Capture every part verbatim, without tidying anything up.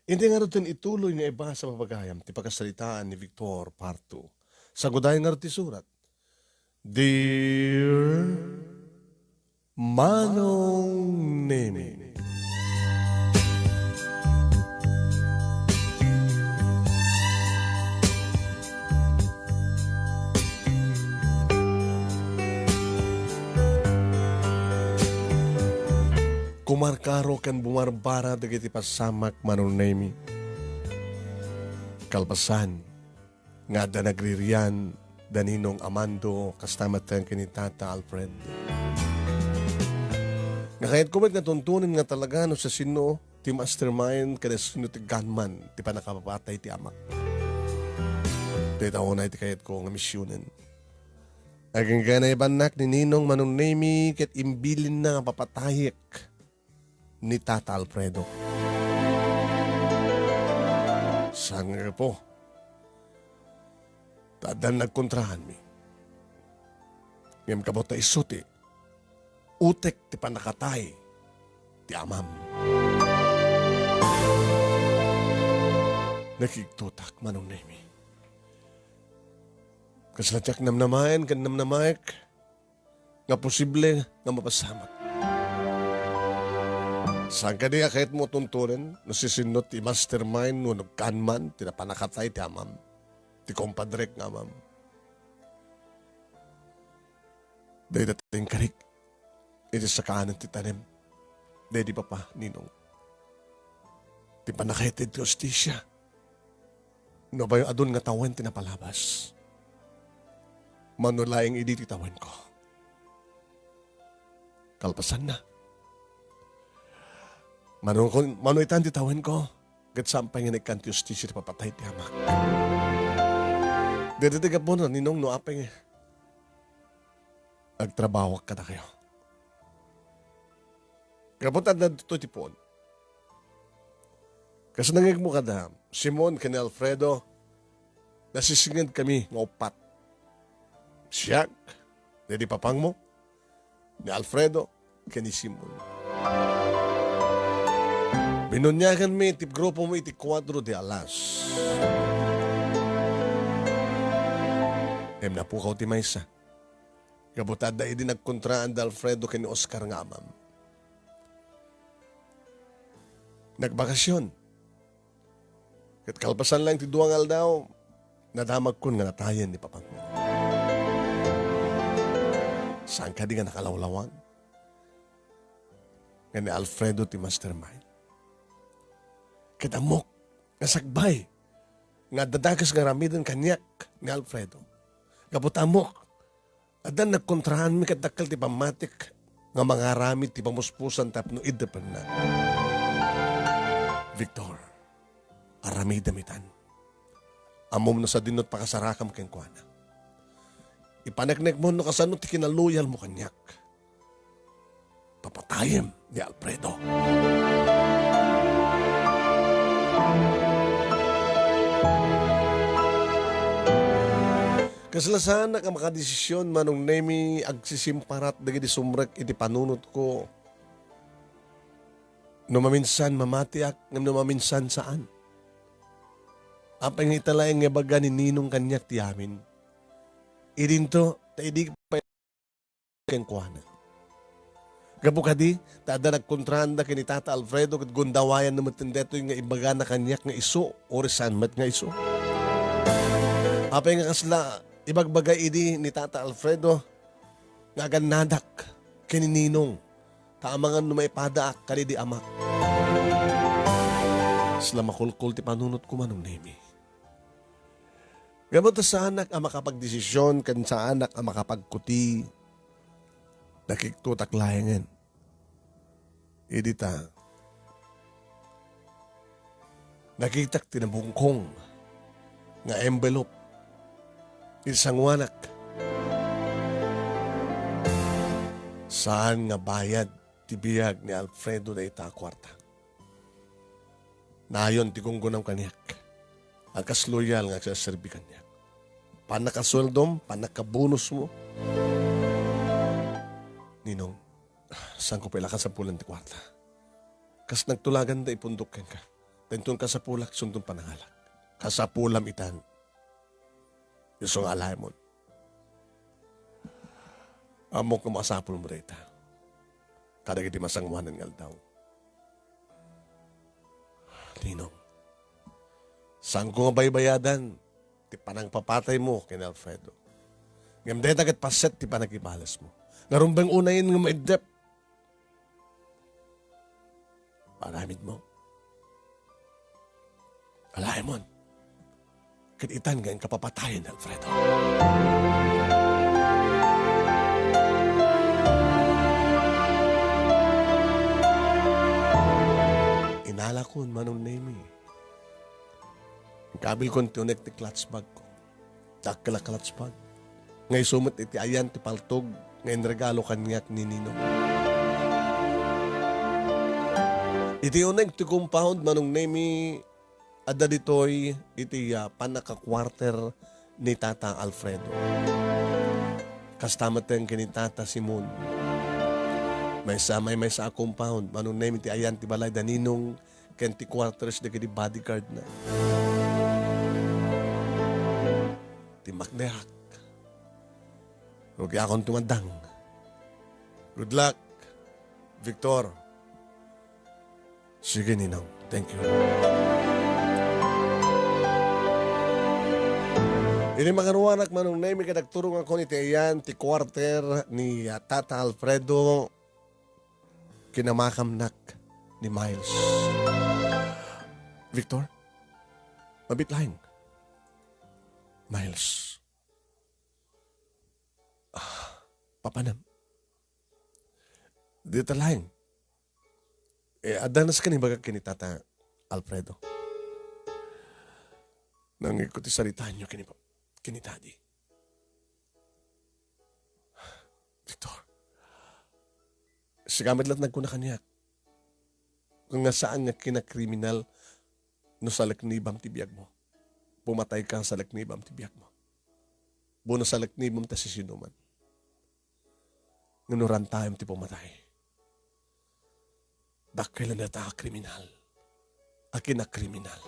Inti ngarud ituloy nga ibasa, papagayam, ti pakasaritaan ni Victor Parto. Sagudayan ngarud ti surat. Dear Manong Nemi. Kumarkaro ken bumarbara dagiti pasamak, Manong Nemi. Kalpasan nga adda nagririan da Ninong Amando, kasta met ken ni Tata Alfred. Nga kayatko met nga tuntunen nga talaga no siasino ti mastermind ken siasino ti gunman ti pannakapapatay ti amak. Dayta unay ti kayatko nga misionen. Agingga naibannak ni Ninong Manong Nemi ket imbilinna nga papatayek ni Tata Alfredo. Saan nga gapu ta addan nagkontraanmi. Ngem kabutta isu ti utek ti pannakatay ti amam. Nakigtotak, Manong Nemi. Kasla diak namnamaen ken namnamaek nga posible nga mapasamak. Saan kadi a kayatmo tuntunen no siasino ti mastermind wenno gunman ti napannakatay ti amam, ti kompadrek nga amam? Dayta ti inkarik iti sakaanan ti tanem. Daydi papa, Ninong, ti pannakaited ti hustisia. No bayo adun nga tawen ti napalabas, mano laeng idi ti tawenko. Kalpasanna, mano, mano itan ti tawenko, ket saan pay nga naikkan ti hustisia ti papatay ti amak. Dayta ti gapuna, Ninong, no apay nga agtrabawak kadakayo. Gapu ta adda ditoy ti puon. Kas nangegmo kada Simon ken ni Alfredo, nasisinged kami nga uppat. Siak, daydi papangmo, ni Alfredo, ken ni Simon. Binuniaganmi ti grupomo iti kuadro de alas. Ngem napukaw ti maysa. Gapu ta adda idi nagkontraan da Alfredo ken ni Oscar nga amam. Nagbakasyon. Ket kalpasan laeng ti dua nga aldaw, nadamagkon nga natayen ni papangko. Saan kadi nga nakalawlawag nga ni Alfredo ti mastermind? Ket ammok nga sakbay nga adda dakes nga aramiden kaniak ni Alfredo. Gapu ta ammok addan nagkontraanmi ket dakkel ti pammatik nga mangaramid ti pamuspusan tapno iddepenna. Victor, aramidem itan. Ammom no sadino ti pakasarakam kenkuana. Ipaneknekmo no kasano ti kinaloyalmo kaniak. Papatayem ni Alfredo. Kasla saanak a makadesisyon, Manong Nemi, agsisimparat dagiti sumrek iti panunotko. No maminsan mamatiak, ngem no maminsan saan. Apay nga ita laeng nga ibaga ni Ninong kaniak ti amin. Idinto, ta idi pay kenkuana. Gapu kadi, ta adda nagkontraanda ken ni Tata Alfredo ket gundawayanna metten daytoy nga imbagana kaniak nga isu, uray saan met nga isu. Apay nga kasla ibagbaga idi ni Tata Alfredo nga agannadak ken ni Ninong, ta amangan no maipadaak kadaydi amak. Kasla makulkol ti panunotko, Manong Nemi. Gapu ta saanak a makapagdesisyon ken saanak a makapagkuti, nakiktotak laengen. Idi ta, nakitak ti nabungkong nga envelope iti sanguanak. Saan nga bayad ti biag ni Alfredo dayta a kuarta. Nayon ti gunggonam kaniak a kas loyal nga agserserbi kaniak. Pannakasueldom, pannakabonusmo. Ninong, saanko pay la kasapulan ti kuarta. Kas nagtulaganda ipundok kenka. Ta inton kasapulak, isunton panangalak. Kasapulam itan. Isu nga alayamon. Ammok nga masapulmo dayta. Kadagiti masangoanan nga aldaw. Ninong, saanko nga baybayadan ti panangpapataymo ken Alfredo. Ngem dayta ket paset ti panagibalesmo. Ngarud bang unayen nga maiddep? Aramidmo. Alayamon. Ket itan nga inkapapatayen ni Alfredo. Inalakon, Manong Nemi. Inkabilkon ti uneg ti clutch bag ko. Dakkel a clutch bag. Nga isu met iti ayan ti paltog nga inregalo kaniak ni Ninong. Iti uneg ti compound, Manong Nemi, adda ditoy iti, ah, pannaka-quarter ni Tata Alfredo. Kasta met ken ni Tata Simon. Maysa, maymaysa a compound, Manong Nemi, ti ayan ti balay da Ninong ken ti quarters dagiti bodyguard na. Timmakderak. Rugiakon tumandang. Good luck, Victor. Sige, Ninong. Thank you. Idi makaruanak, Manong Nemi, ket agturongakon iti ayan ti quarter ni, ah, Tata Alfredo. Kinamakamnak ni Miles. Victor, mabit laeng. Miles. Ah, papanam. Dita laeng. Eh, adda nas ken ibaga ken ni Tata Alfredo. Nangngegko ti saritaenyo ken ni pa-, ken ni Daddy. Victor, sika met laeng nagkuna kaniak nga saan nga kinakriminal no saleknibam ti biagmo. Pumatayka, saleknibam ti biagmo. Wenno saleknibam ta sisinoman. Ngem no rantayem ti pumatay, dakkel a dayta a kriminal, a kinakriminal.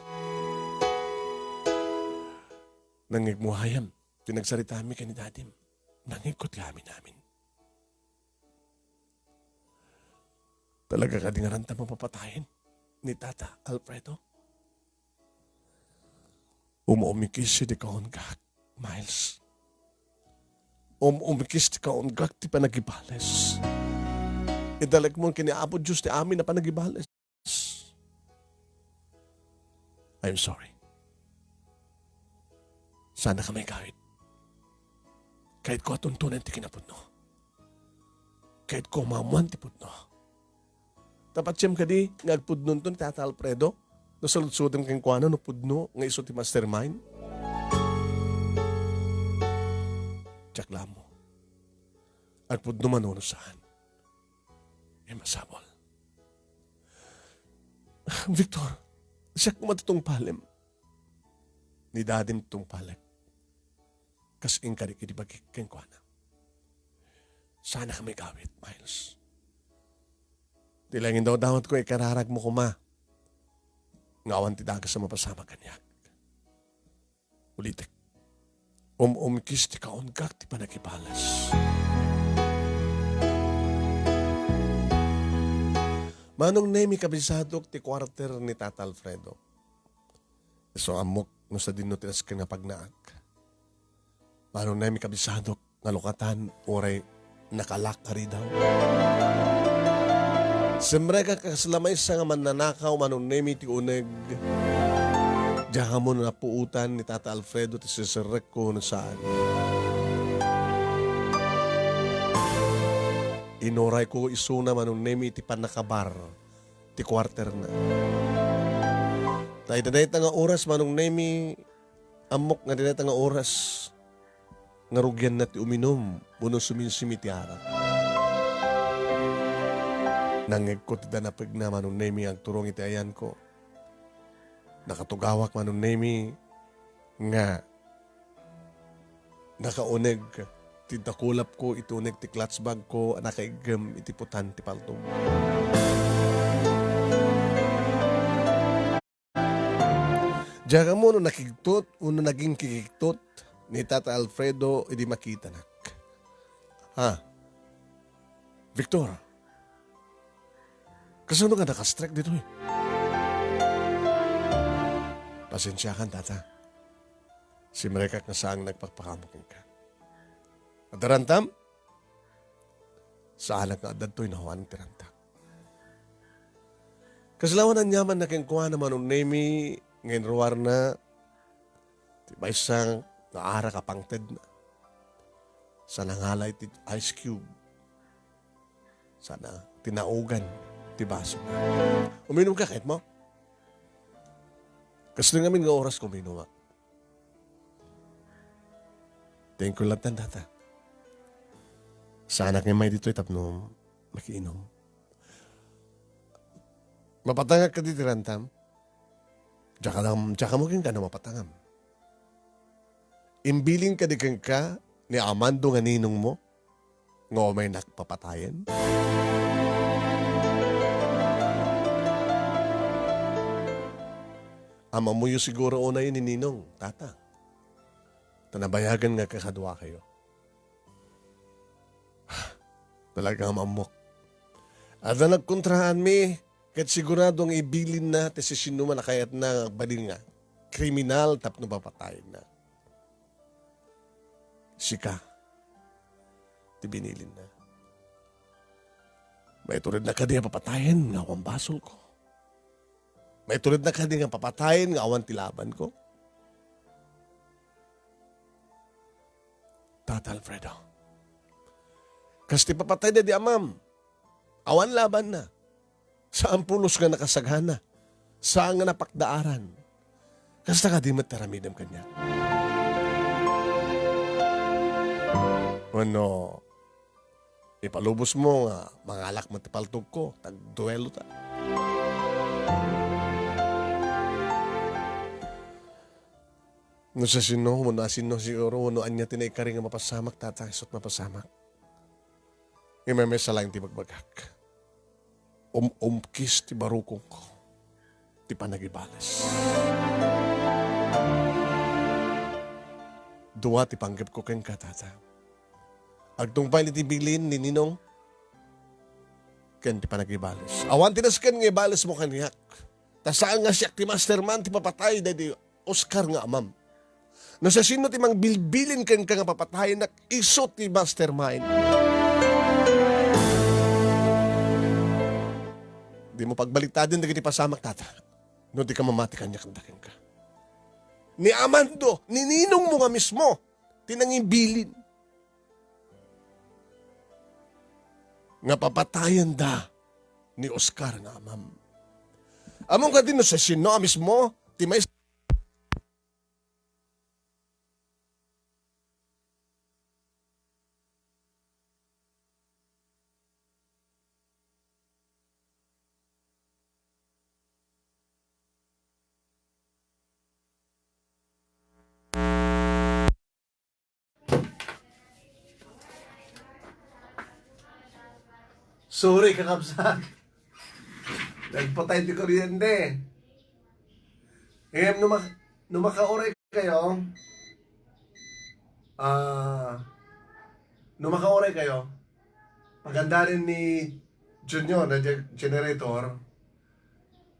Nangngegmo gayam ti nagsaritaami ken ni Dadim. Nangngegko ti amin-amin. Talaga kadi nga ranta mapapatayen ni Tata Alfredo? Umumikis ti kaunggak, Miles. Umumikis ti kaunggak ti panagibales. Idalekmon ken ni Apo Dios ti amin a panagibales. I'm sorry. Saanka maikawit. Kayatko a tuntunen ti kinapudno. Kayatko a maammoan ti pudno. Ta patiem kadi nga agpudnonto ni Tata Alfredo? No saludsodem kenkuana no pudno nga isu ti mastermind? Diak la ammo. Agpudno man wenno saan. E, masapul. Victor, siak koma ti tungpalem. Ni Dadim ti tungpalek. Kas inkari idi bagik kenkuana. Saanka maikawit, Miles. Ti laeng indawdawatko, ikararagmo koma nga awan ti dakes a mapasamak kaniak. Ulitek. Um-umikis ti kaunggak ti panagibales. Manong Nemi, kabisadok ti quarter ni Tata Alfredo. Isu ammok no sadino ti nasken nga pagnaak. Manong Nemi, kabisadok nga lukatan uray nakalak a ridaw. Simrekak a kasla maysa nga mannanakaw, Manong Nemi, ti uneg. Diak ammo no napuotan ni Tata Alfredo ti siserrekko wenno saan. Inurayko isuna, Manong Nemi, ti pannakabar ti quarter na. Ta ita dayta nga oras, Manong Nemi, ammok nga ita dayta nga oras nga rugianna ti uminum wenno suminsimi ti arak. Nangngegko ti danapegna, Manong Nemi, nga agturong iti ayanko. Nakatugawak, Manong Nemi, nga nakauneg ti dakulapko iti uneg ti clutch bagko a nakaiggem iti putan ti paltog. Diak ammo no nakigtot wenno nagingkikigtot ni Tata Alfredo idi makitanak. Ha? Victor, kasano ka naka-strike ditoy? Pasensiakan, Tata. Simrekak nga saan nga nagpakpakaammo kenka. Adda rantam? Saanak nga adda ditoy no awan ti rantak. Kasla awan aniamanna kenkuana, Manong Nemy, nga inruarna ti maysa nga arak a pangtedna. Sa nangalay ti ice cube. Sana tinaogan ti baso. Uminumka, kayatmo? Kastoy ngamin nga oras ko uminum. Thank you, latan, Tata. Saanak nga immay ditoy tapno makiinom. Mapatangak kadi ti rantam? Diak lang, diak ammo kenka no mapatangam. Imbilin kadi kenka ni Amando nga ninongmo nga umaynak papatayen? Ammoyo siguro unay ni Ninong, Tata. Ta nabayagen nga kakaduakayo. Talaga nga maammok. Adda nagkontraanmi, ket sigurado nga ibilinna ti sisinoman a kayatna nga agbalin nga kriminal tapno papatayenna. Sika ti binilinna. Maituredna kadi a papatayen nga awan basolko? Maituredna kadi nga papatayen nga awan ti labanko? Tata Alfredo, kas ti papatayda di amam, awan labanna. Saan pulos nga nakasagana. Saan nga napakdaaran. Kasta kadi met ti aramidem kaniak. Wenno, ipalubosmo nga mangalak met ti paltogko, tagduelo ta. No siasino, wenno asino siguro, wenno ania ti naikari nga mapasamak, Tata, isut' mapasamak. Ngem maysa laeng ti ibagbagak. Um-umkis ti barukongko ti panagibales. Dua ti panggepko kenka, Tata. Agtungpal iti bilin ni Ninong ken ti panagibales. Awan ti nasken nga ibalesmo kaniak. Ta saan nga siak ti mastermind ti papatay daydi Oscar nga amam. No siasino ti mangbilbilin kenka nga papatayenak, isu ti mastermind. Dimo pagbaliktaden dagiti pasamak, Tata, no dika mamati kaniak, kenka. Ni Amando, ni ninongmo nga mismo ti nangibilin nga papatayenda ni Oscar nga amam. Ammom kadi no siasino a mismo ti may Sorry, kakabsat. Nagpatay ti kuryente. Ngem, no mak-, no makauray kayo, ah, no makauray kayo, pagandarin ni Junior na ge-, generator,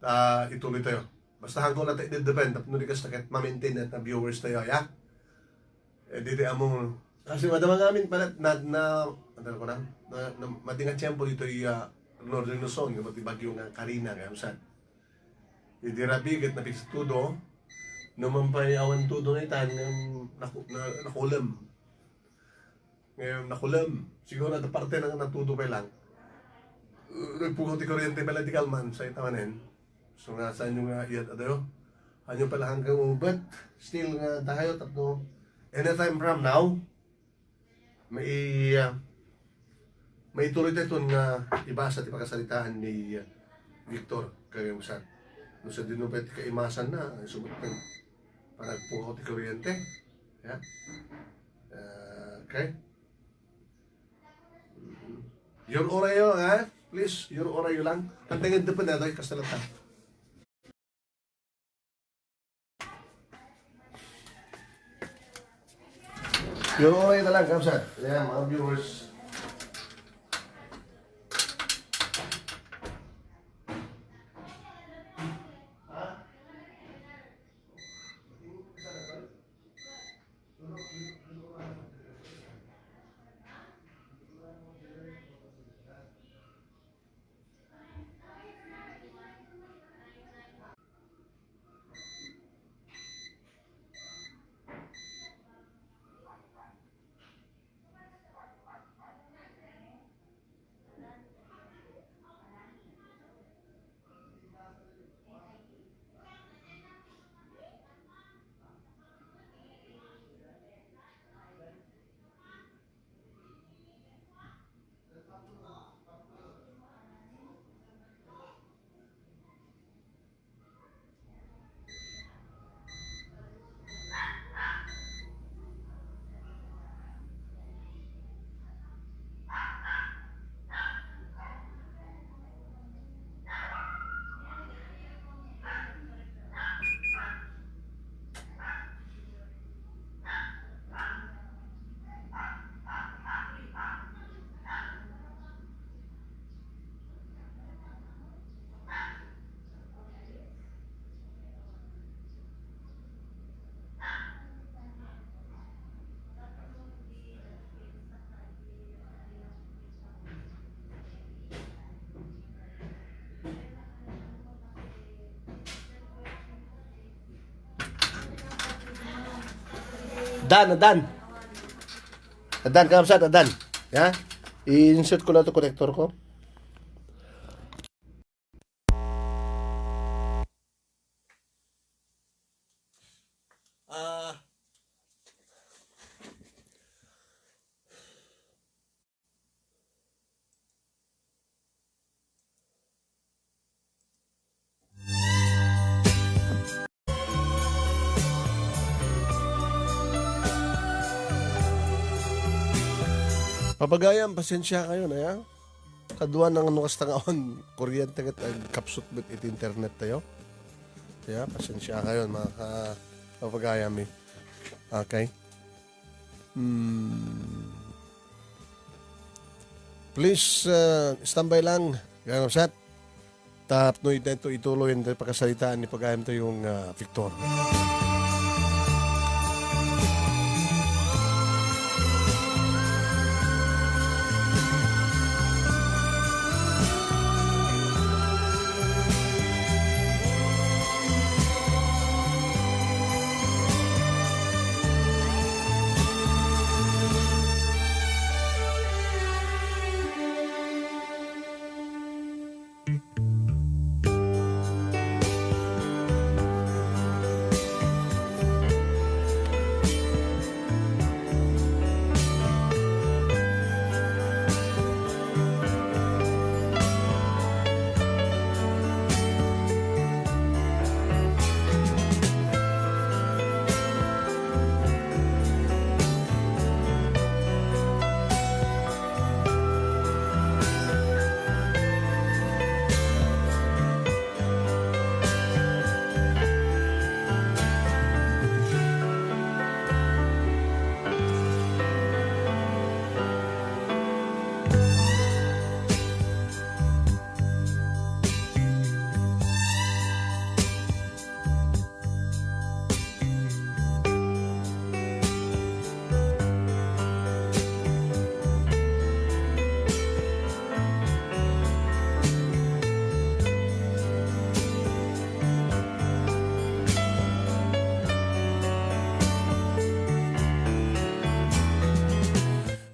ah, ituloy tayo. Basta hangko na tayo depend, tapno di kasta ket ma-maintain at na viewers tayo, ya? Eh, di, di amo. Kasi madama ngamin pala, na, na, ano ko na, na, na, mating a tiyempo dito, iya, Northern Luzon, nga pati bagyo nga Karina, kaya sad. Idi rabi, ket napigsa tudo, no man pay awan tudo nga itan, nga naku-, na, nakulem. Ngayon, nakulem. Siguro, adda parte na natudo pay lang. Nagpukaw ti kuryente pala di kalman, sa itamanen. So nga, saan nyo nga iyat adayo? Ano pala hanggang umubet? Still nga tayo, tapno. Anytime from now, may, ah, may tuloy tayo nga ibasa ti pakasalitaan ni, ah, Victor Kagayusan. No sa dino pa ti kaimasan na, ay sumut na. Para pukaw ti kuryente. Ya? Ah, okay? Mm. Your orayo, ha? Please, your orayo lang. Ang tingin doon pa na, kasta lang ta. Yung oras na lang, kamsat. Ayan, mga viewers. Adan, adan. Adan, kamsat, adan. Ya? I-insert ko lang to connector ko. Ah. Papagayam, pasensya kayo na ya. Kaduan nga no kasta nga awan kuryente ket agkapsut met iti internet tayo. Ya, pasensya kayo, mga ka-, papagayam, eh. Okay. Hmm. Please, uh, standby lang, Gang Upset. Tapno ita ito ituloy ang pakasalitaan ni pagayamtayong, ah, Victor.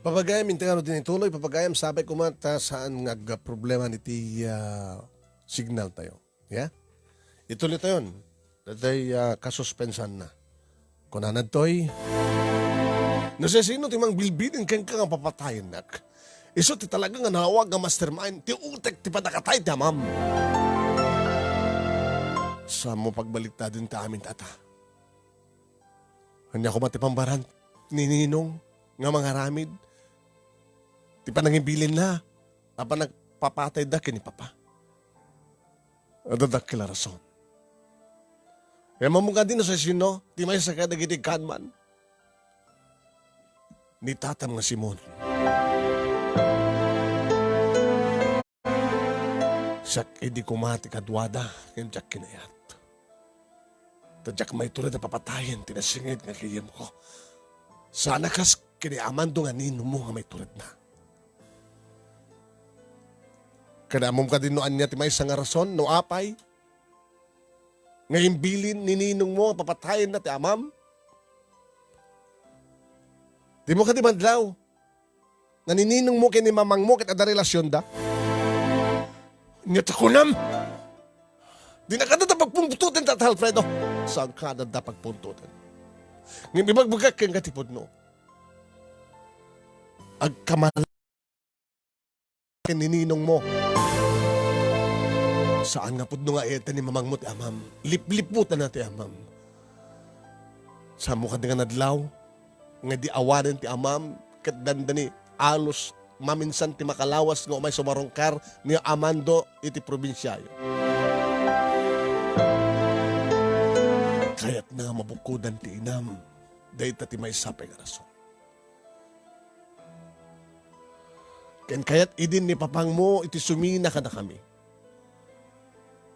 Papagayam, intengano din ituloy, papagayam, sapay koma ta saan nga agproblema iti, ah, signal tayo. Ya? Ituloy tayon. Daytoy, ah, kasuspensan na. Kunana daytoy, "No siasino ti mangbilbilin kenka nga papatayennak? Isu ti talaga nga nawag nga mastermind, ti utek ti panakatay ti amam." Sa mo pagbaliktaden ti amin, Tata. Ania koma ti pambaran ni Ninong nga mangaramid ti panangibilinna a panagpapatayda ken ni Papa? Adda dakkel a rason. Kaya mamungkadi no siasino ti maysa kadagiti gunman. ni tatam nga Simon. Siak idi koma ti kaduada, ngem diak kinayat. Ta diak maitured a papatayen ti nasinged nga gayyemko. Saan a kas ken ni Amando nga ninongmo nga maituredna. Ken ammom kadi no ania ti maysa nga rason, no apay, nga imbilin ni ninongmo nga papatayenna ti amam? Dimo kadi madlaw nga ni ninongmo ken ni mamangmo ket adda relasionda? Ania ti kunam? Dinakada ta pagpuntoten, Tata Alfredo. Saan kada da pagpuntoten? Ngem ibagbagak kenka ti pudno. Agkamala ken ni ninongmo. Saan nga pudno nga iyaten ni mamangmo ti amam. Lipliputanna ti amam. Saanmo kadi nga nadlaw nga di awanen ti amam ket dandani alus maminsan ti makalawas nga umay sumarungkar ni Amando iti probinsiayo. Kayatna nga mabukodan ti inam. Dayta ti maysa pay nga rason. Ken kayat idin ni papangmo iti sumina kadakami.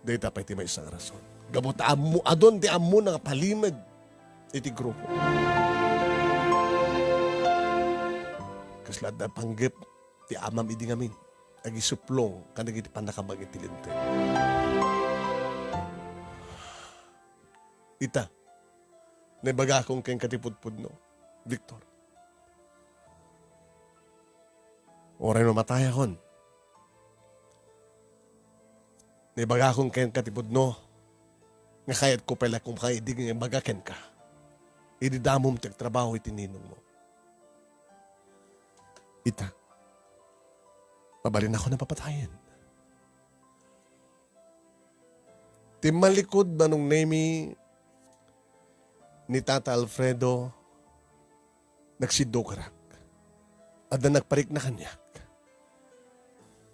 Dayta pay ti maysa nga rason. Gapu ta ammo, adun ti ammona nga palimed iti grupo. Kasla adda panggep ti amam idi ngamin, agisuplong kadagiti pannakabag iti Linteg. Ita, naibagakon kenka ti pudpudno, Victor. Uray mamatayakon, naibagakon kenka ti pudno nga kayatko pay la koma idi nga ibaga kenka idi damom ti agtrabaho iti ninongmo. Ita, mabalinakon a papatayen. Ti manlikod, Manong Nemi, ni Tata Alfredo, nagsiddukarak. Adda nagparikna kaniak.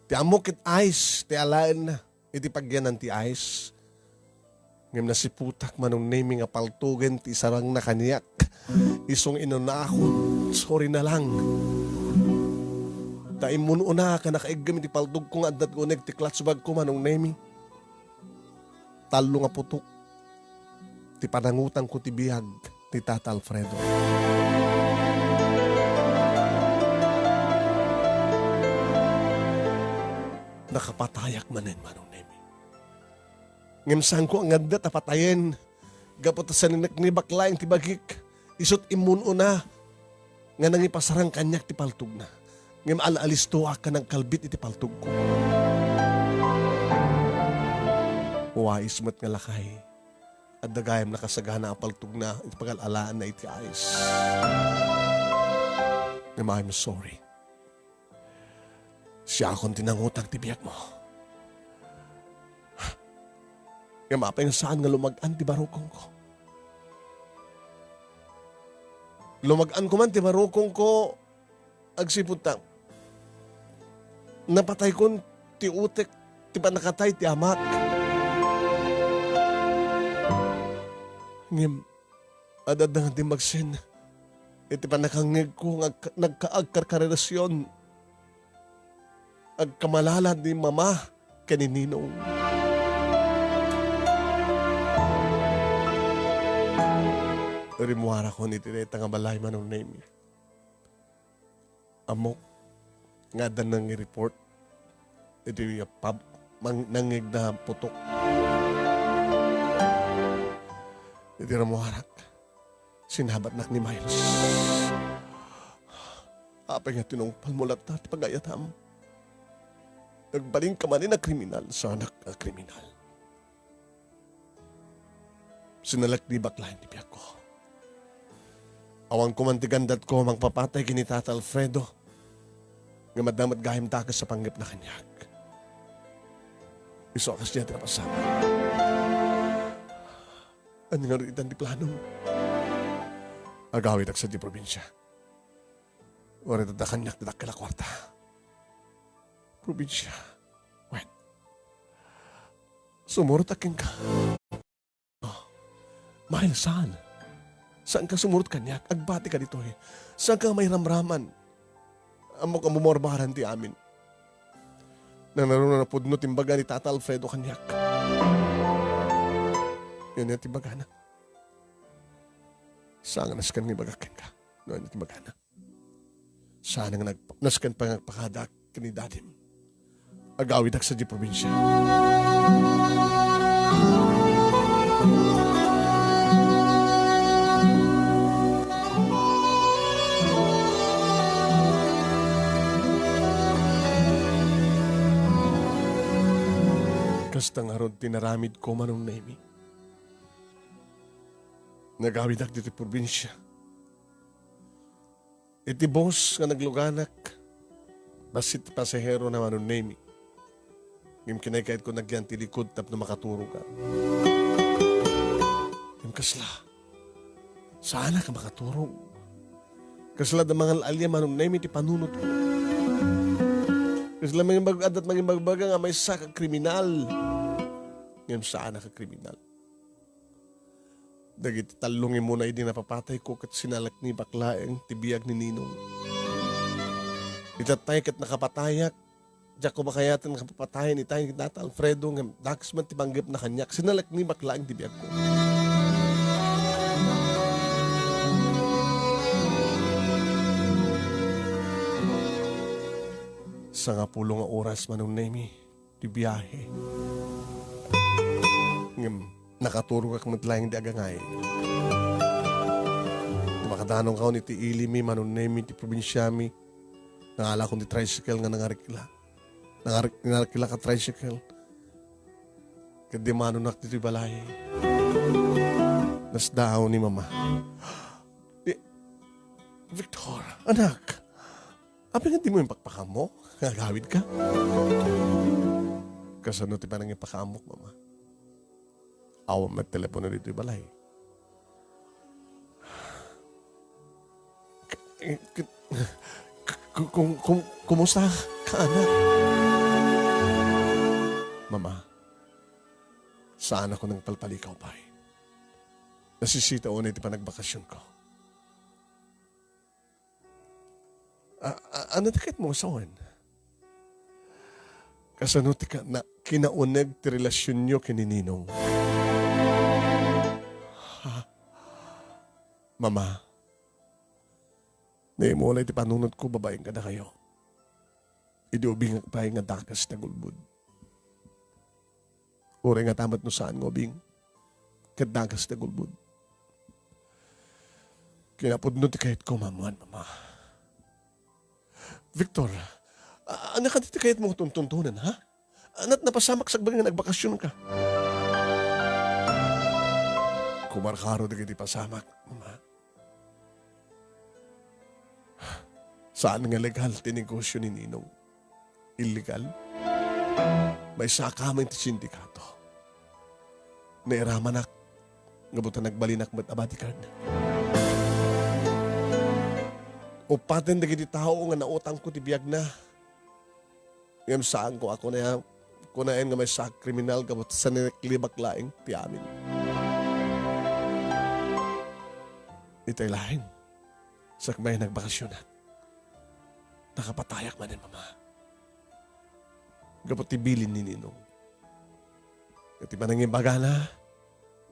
Ti ammok ket ice ti alaenna iti pagyanan ti ice. Ngem nasiputak, Manong Nemi, nga paltogen ti isarangna kaniak. Isu nga inunakon, sorry na lang. Ta immun-una ken nakaiggem iti paltogko nga adda uneg ti clutch bagko, Manong Nemi. Tallo nga putok ti panangutangko ti biag ni Tata Alfredo. Nakapatayak manen, Manong Nemi. Ngem saanko a ngadda ta patayen, gapu ta sinaneknibak laeng ti bagik, isut' immun-una nga nangipasarang kaniak ti paltogna. Ngem al-alistoak a nagkalbit iti paltogko. Wais met nga lakay, adda gayam nakasagana a paltogna iti pagal-alaanna iti ice. Ngem I'm sorry. Siakon ti nangutang ti biagmo. Ngem apay nga saan nga lumag-an ti barukongko? Lumag-an koman ti barukongko agsipud ta napataykon ti utek ti pannakatay ti amak. Ngem, ad-adda nga dimmagsen iti pannakangngegko nga agka-, nagka-, agkarkarelasion. Agkamalala ni Mama ken ni Ninong. Rimmuarakon iti dayta nga balay, Manong Nemi. Ammok nga adda nangi-report iti pab-, mang-, nangngegna putok. Iti rimmuarak, sinabatnak ni Miles. Apay nga tinungpalmo latta ti pagayatan? Nagbalinka manen a kriminal, saanak a kriminal. Sinalaknibak laeng ti biagko. Awan koman ti gandatko mangpapatay ken ni Tata Alfredo, ngem adda met gayam dakes a panggepna kaniak. Isu a kasdiay ti napasamak. Ania ngarud itan ti planom? Agawidak sadiay probinsia. Uray adda kaniak ti dakkel a kuarta. Probinsia. Wen, sumurotak kenka. Oh, Miles, saan? Saanka sumurot kaniak? Agbatika ditoy. Saanka mairamraman? Ammok a bumbarbaran ti amin. Nanaruna napudno ti imbaga ni Tata Alfredo kaniak. Yan ti imbagana. Saan nga nasken nga ibagak kenka? No, yan ti imbagana. Saan nga nag-, nasken pay nga agpakadaak ken ni Dadim. Agawidak sadiay probinsia. Kasta ngarud ti inaramidko, Manong Nemi. Nagawidak ditoy probinsia. Iti bus nga nagluganak, bassit ti pasaherona, Manong Nemi. Ngem kinaykayatko nagyan ti likud tapno makaturogak. Ngem kasla, saanak a makaturog. Kasla adda mangal-alia, Manong Nemi, ti panunotko. Kasla mangimbag-, adda mangimbagbaga nga maysak a kriminal. Ngem saanak a kriminal. Dagiti tallo nga immuna idi napapatayko ket sinalaknibak laeng ti biag ni Ninong. Itattay ket nakapatayak, diakko makayaten nga papatayen itay ni Tata Alfredo ngem dakes met ti panggepna kaniak. Sinalaknibak laeng ti biagko. Sangapulo nga oras, Manong Nemi, ti biahe. Ngem nakaturogak met laeng idi agangay. Ti makadanaw kaon iti ilimi, Manong Nemi, ti probinsiami, nangalakon ti tricycle nga nangarikla. Nangar-, nangarikla ka tricycle. Ket dimmanonak ditoy balay. Nasdaaw ni Mama. Di-, Victor, anak, apay nga dimo impakpakaammo nga agawidka? Kasano ti panangipakaammok, Mama? Awan met telepono ditoy balay. K-, k-, k-, kum-, kum-, kumusta ka, anak? Mama, saan ako nagpalpalikaw pay. Nasisita unay ti panagbakasionko. A-, a-, ano ti kayatmo nga sawen? Kasano ti ka-, na-, kinauneg ti relasionyo ken ni Ninong? Ha? Mama, naimulay ti panunotko babaen kadakayo. Idi ubingak pay nga dakes ti agulbod. Uray ngata met no saan nga ubing, ket dakes ti agulbod. Kinapudno ti kayatko nga ammoan, Mama. Victor, a-, ania kadi ti kayatmo nga tuntuntonen, ha? Ania ti napasamak sakbay nga nagbakasionka? Kumarkaro dagiti pasamak, Mama. Saan nga legal ti negosio ni Ninong. Illegal? Maysaka met ti sindikato. Nairamanak, gapu ta nagbalinak met a bodyguard. Uppaten dagiti tao nga nautangko ti biagna. Ngem saanko a kunaya-, kunaen nga maysa a kriminal gapu ta sinaklibak laeng ti amin. Itay laeng, sakbay nagbakasionak, nakapatayak manen, Mama. Gapu ti bilin ni Ninong. Iti panangibagana,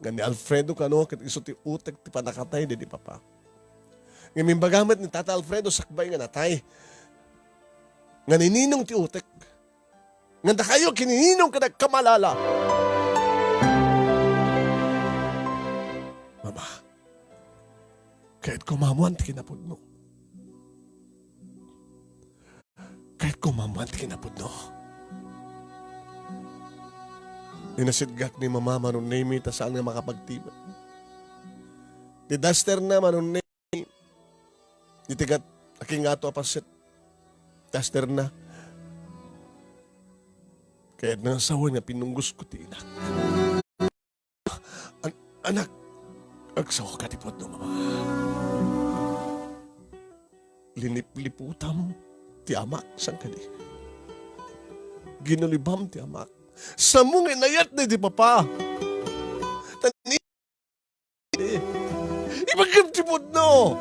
nga ni Alfredo kano ket isu ti utek ti pannakatay daydi papa. Ngem imbaga met ni Tata Alfredo sakbay nga natay, nga ni Ninong ti utek. Nga dakayo ken ni Ninong ket agkamalala. Mama, kayatko nga ammoan ti kinapudno. Kayatko nga ammoan ti kinapudno. Inasitgak ni Mama, Manong Nemi, ta saan nga makapagtimek. Ti duster na, Manong Nemi, iti gat-, akingato a paset. Duster na. Kayatna nga sawen nga pinunggosko ti inak. An-, anak, agsawaka ti pudno, Mama. Linipliputam ti amak, saan kadi? Ginulibam ti amak. Sammo nga inayat daydi papa. Tan-, Ibaggam ti pudno!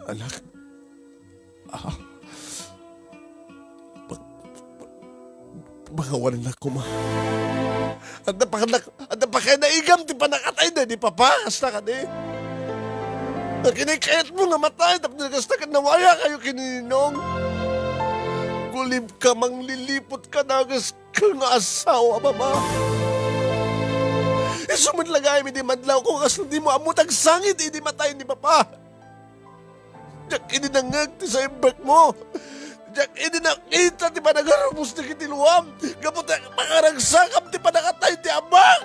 Anak, ah, pa-, pa-, pakawanan na koma. Adda pa-, adda pa kay naigam ti panakatay daydi papa, kasta kadi? Nakinikayat mo nga matay, tapno kasta ket nawaya kayo ken ni Ninong. Gulib ka, manglilipot ka, nagas ka nga asawa, mama. Isu met la gayam idi madlaw ko, kasla dimo ammo ti agsangit idi matay ni papa. Diak idi nangngeg ti saimbek mo. Diak idi nakita ti panagarubos dagiti luam. Gapu ta pakaragsakam ti panakatay ti amak.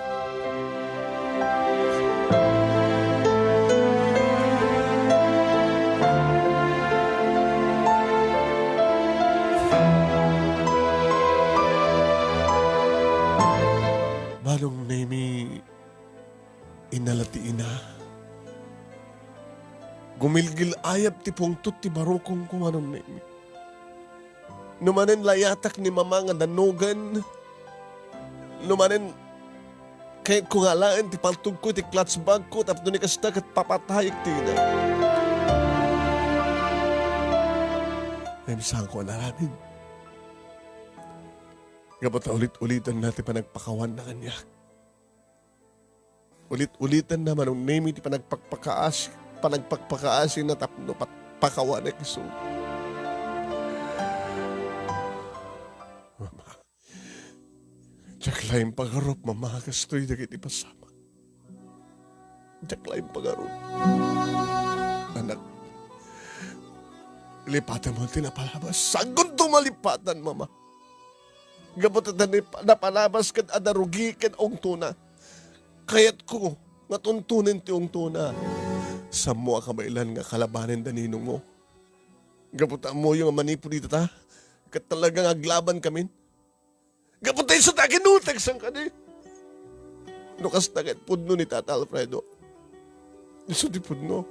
Manong Nemi, inala ti ina. Gumilgil-ayab ti pungtot ti barukongko, Manong Nemi. No manen layatak ni mama nga dannogen, no manen kayatko nga alaen ti paltogko iti clutch bagko tapno ni kasta ket papatayek ti ina. Ngem saanko a naaramid. Gapu ta ulit-ulitanna ti panagpakawanna kaniak. Ulit-ulitanna, Manong Nemi, ti panagpakpakaasi, panagpakpakaasina tapno pat-, pakawanak isu. Mama, diak la impagarup, Mama, kastoy dagiti pasamak. Diak la impagarup. Anak, lipatam ti napalabas. Saankonto malipatan, Mama. Gapu ta nap-, napalabas ket adda rugi ken ungtona. Kayatko nga tuntonen ti ungtona. Saanmo a kabaelan nga kalabanen da ninongmo. Gapu ta ammoyo nga manipud itata, ket talaga nga aglabankamin. Gapu ta isu ti aginutek, saan kadi? No kasta ket pudno ni Tata Alfredo. Isu ti pudno.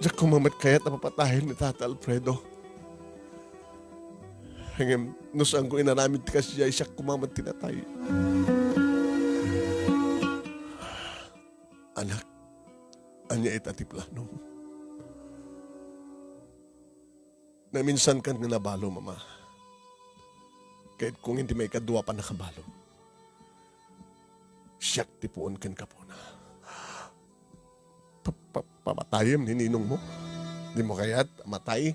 Diak koma met kayat a papatayen ni Tata Alfredo. Ngem no saanko inaramid ti kasdiay, siak koma met ti natay. Anak, ania ita ti planom? Naminsankan nga nabalom, Ama. Kayatko nga iti maikadua a pannakabalom, siak ti puon ken gapuna. Pa-, pa-, papatayem ni ninongmo? Dimo kayat a matay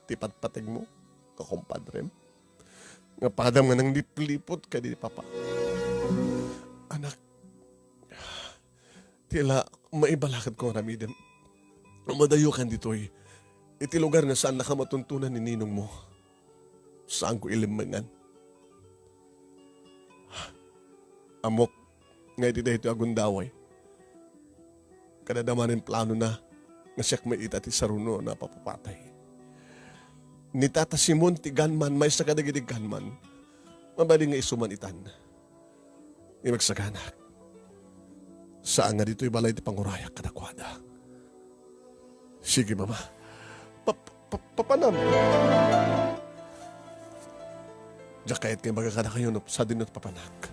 ti patpategmo, kakumpadrem? Nga padam nga nangliplipot kadi ni Papa. Anak, ti la maibalakadko nga aramidem. Madayokan ditoy, iti lugar nga saannaka matuntonan ni ninongmo. Saanko ilimmengan. Ammok nga iti daytoy a gundaway, kadada manen planona nga siak met ita ti saruno a napapatay. Ni Tata Simon ti gunman, maysa kadagiti gunman. Mabalin nga isu man itan. Ngem agsaganak, saan nga ditoy balay ti pangurayak kadakuada. Sige, Mama. Pa-, pa-, papanam. Diak kayat nga ibaga kadakayo no sadino ti papanak.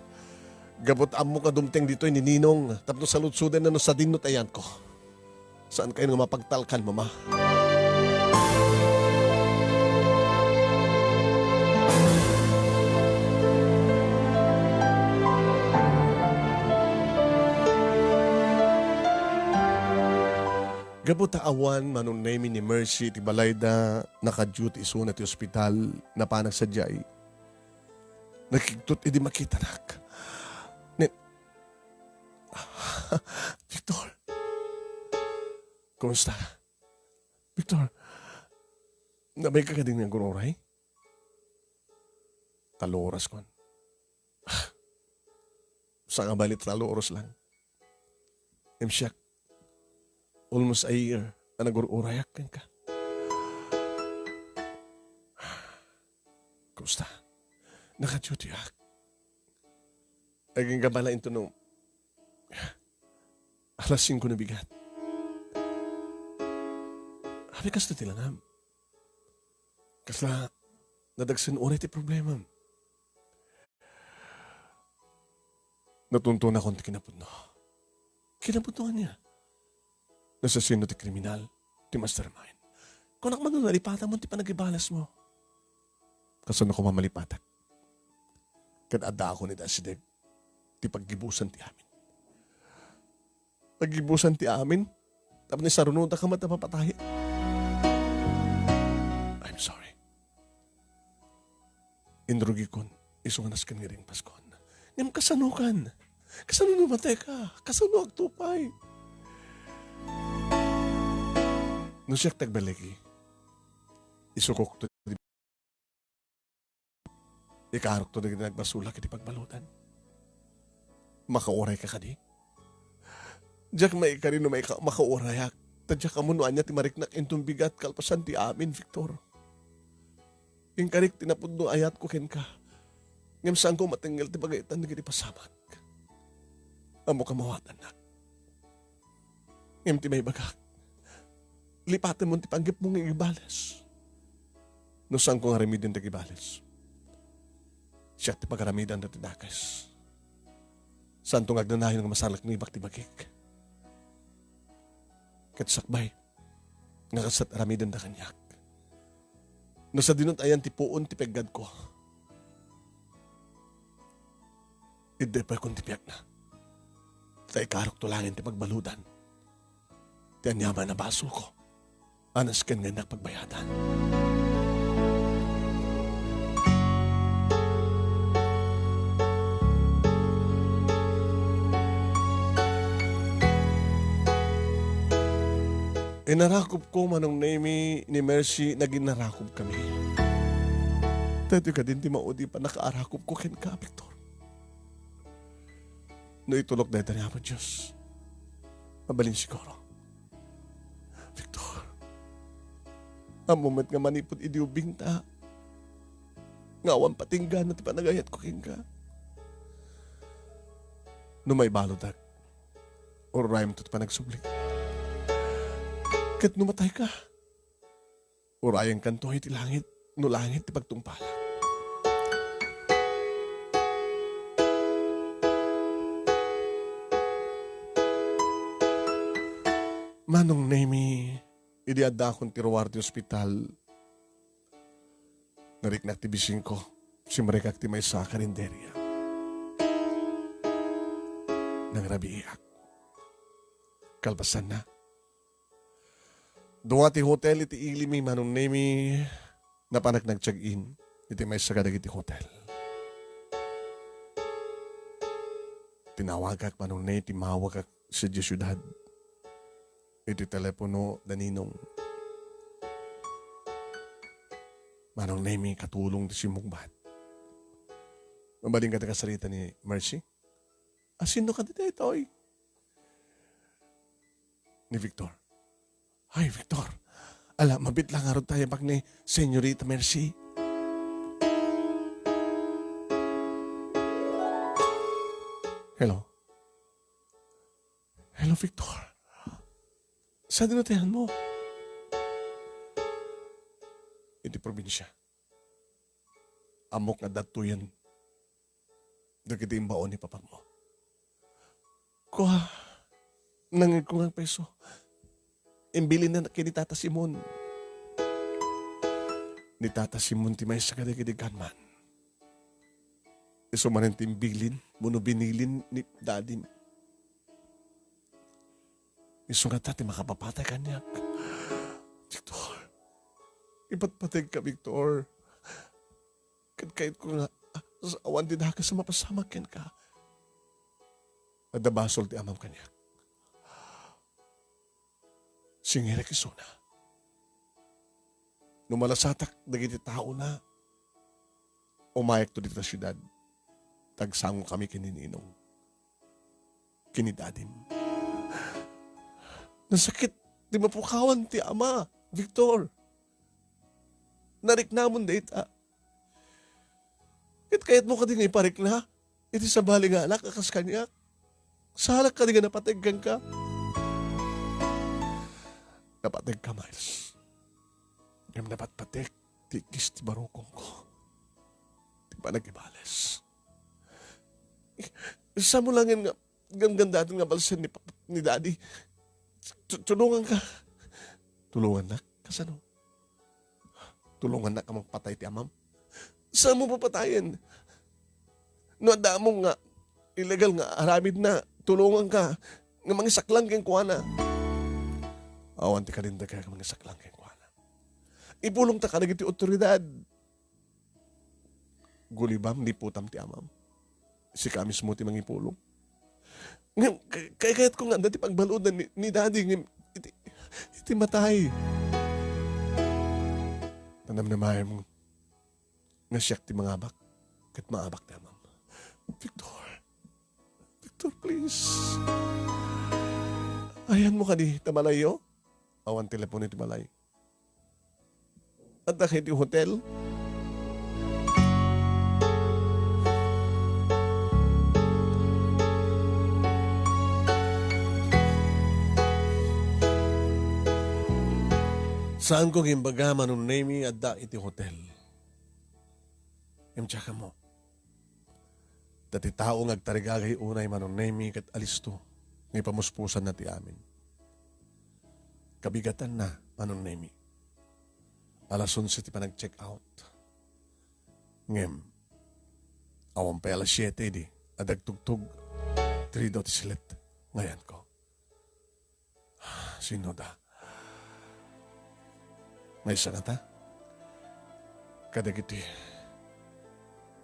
Gapu ta ammok a dumteng ditoy ni Ninong tapno saludsodenna no sadino ti ayanko. Saankayo nga mapagtalkan, Mama. Gapu ta awan Manong Nemi ni Mercy iti balayda, naka-duty isuna ti ospital, napanak sadiay. Nakigtot idi makitanak. Ne-, Victor. Kumusta? Victor, nabayag ka kadin nga agur-uray? Tallo oras, kuan. Saan nga bali tallo oras lang. Ngem siak, almost a year a nagur-urayak kenka. Kumusta? Naka-duty ak. Agingga bala intono alas singko na bigat. Apay kasta ti langam? Kasla nadagsen uray ti problemam? Natuntonakon ti kinapudno. Kinapudno ania? Nasasino ti kriminal, ti mastermind? Kunak man no nalipatam ti panagibalesmo. Kasano ko mamalipatak? Ket addaakon iti asideg ti paggibusan ti amin. Paggibusan ti amin? Tapno isarunodakam met a mapatay? I'm sorry. Inrugikon, isu nga nasken nga ringpaskon. Ngem kasanokan? Kasano no matayka? Kasano agtupay? No siak ti agballigi, isukokto, ikarokto dagiti nagbasolak iti pagbaludan. Makaurayka kadi? Diak maikari no maika-, makaurayak. Ta diak ammo no ania ti mariknak inton bigat kalpasan ti amin, Victor. Inkarik ti napudno a ayatko kenka. Ngem saanko matengngel ti pagayatan dagiti pasamak. Ammok a mawatannak. Ngem ti maibagak, lipatemon ti panggepmo nga igibales. No saanko nga aramiden ti agibales, siak ti pagaramidanda ti dakes. Saanto nga agnanayon nga masalaknibak ti bagik. Ket sakbay nga kasat aramidenda kaniak. No sadino ti ayan ti puon ti peggadko, idda ipawekon ti biagna. Ta ikarokto laeng ti pagbaludan ti aniaman a basolko a nasken nga innak pagbayadan. Inarakupko, Manong Nemy, ni Mercy, naginarakupkami. Daytoy kadin ti maudi a pannakaarakupko kenka, Victor. No itulok dayta ni Apo Dios, mabalin siguro. Victor, ammo met nga manipud idi ubingta, nga awan patinggana ti panagayatko kenka. No maibaludak, urayemto ti panagsubli. Ket no matayka, urayenkanto iti langit, no langit ti pagtungpalak. Manong Nemy, idi addaakon ti ruar ti ospital, nariknak ti bisingko, simrekak ti maysa a karinderia. Nangrabiiak. Kalpasanna, dua ti hotel iti ilimi, Manong Nemy, napanak nag-check-in iti maysa kadagiti hotel. Tinawagak, Manong Nemy, timmawagak sadiay siudad. Iti telepono da Ninong. Manong Nemy, katulong ti simmungbat. Mabalin kadi kasarita ni Mercy? Asino kadi daytoy? Ni Victor. Ay, Victor. Ala, mabit lang ngarud tayo bag ni Senyorita Mercy. Hello? Hello, Victor. Sadino ti ayanmo? Iti probinsya. Ammok nga adda tuyen dagiti imbaon ni papakmo. Kua, nangngegko nga peso. Imbilinna ken ni Tata Simon. Ni Tata Simon ti maysa kadagiti gunman. Isu manen ti imbilin wenno binilin ni dadim. Isu ngata ti makapapatay kaniak. Victor, ipatpategka, Victor. Ket kayatko nga, ah, awan ti dakes a mapasamak kenka. Adda basol ti amam kaniak. Singirek isuna. No malasatak dagiti taona, umayakto dita siudad. Tagsangokami ken ni Ninong. Ken ni Dadim. Nasakit ti mapukawan ti ama, Victor. Nariknamon dayta. Ket kayatmo kadi nga iparikna iti sabali nga anak a kas kaniak? Salak kadi nga napateg kenka? Napategka, Miles. Ngem napatpatek ti igis ti barukongko. Ti panagibales. Saanmo laeng nga ganggandaten nga balsen ni pap-, ni daddy. Tu-, tulonganka. Tulongannak? Kasano? Tulongannak a mapatay ti amam? Saanmo papatayen? No adda ammom nga illegal nga aramidna, tulonganka nga mangisaklang kenkuana. Awan ti kalindag nga mangisaklang kenkuana. Ipulongta kadagiti otoridad. Gulibam, liputam ti amam. Sika mismo ti mangipulong. Ngem, kay-, kay-, kayatko nga adda ti pagbaludan ni, ni daddy, ngem iti, iti matay. Panamnamaem nga siak ti mangabak, ket maabak ti amam. Victor, Victor, please. Ayanmo kadi ta balayyo? Awan telepono iti balay. Adda kay ti hotel? Saanko nga imbaga, Manong Nemy, adda iti hotel. Imtsakammo. Ta ti tao nga agtarigagay unay, Manong Nemy, ket alisto nga ipamuspusanna ti amin. Kabigatanna, Manong Nemy. Alas onse ti panag-check out. Ngem, awan pay alas siete idi, adda agtugtog. Three daw ti silet. Nga ayanko. Sino da? Maysa ngata? Kadagiti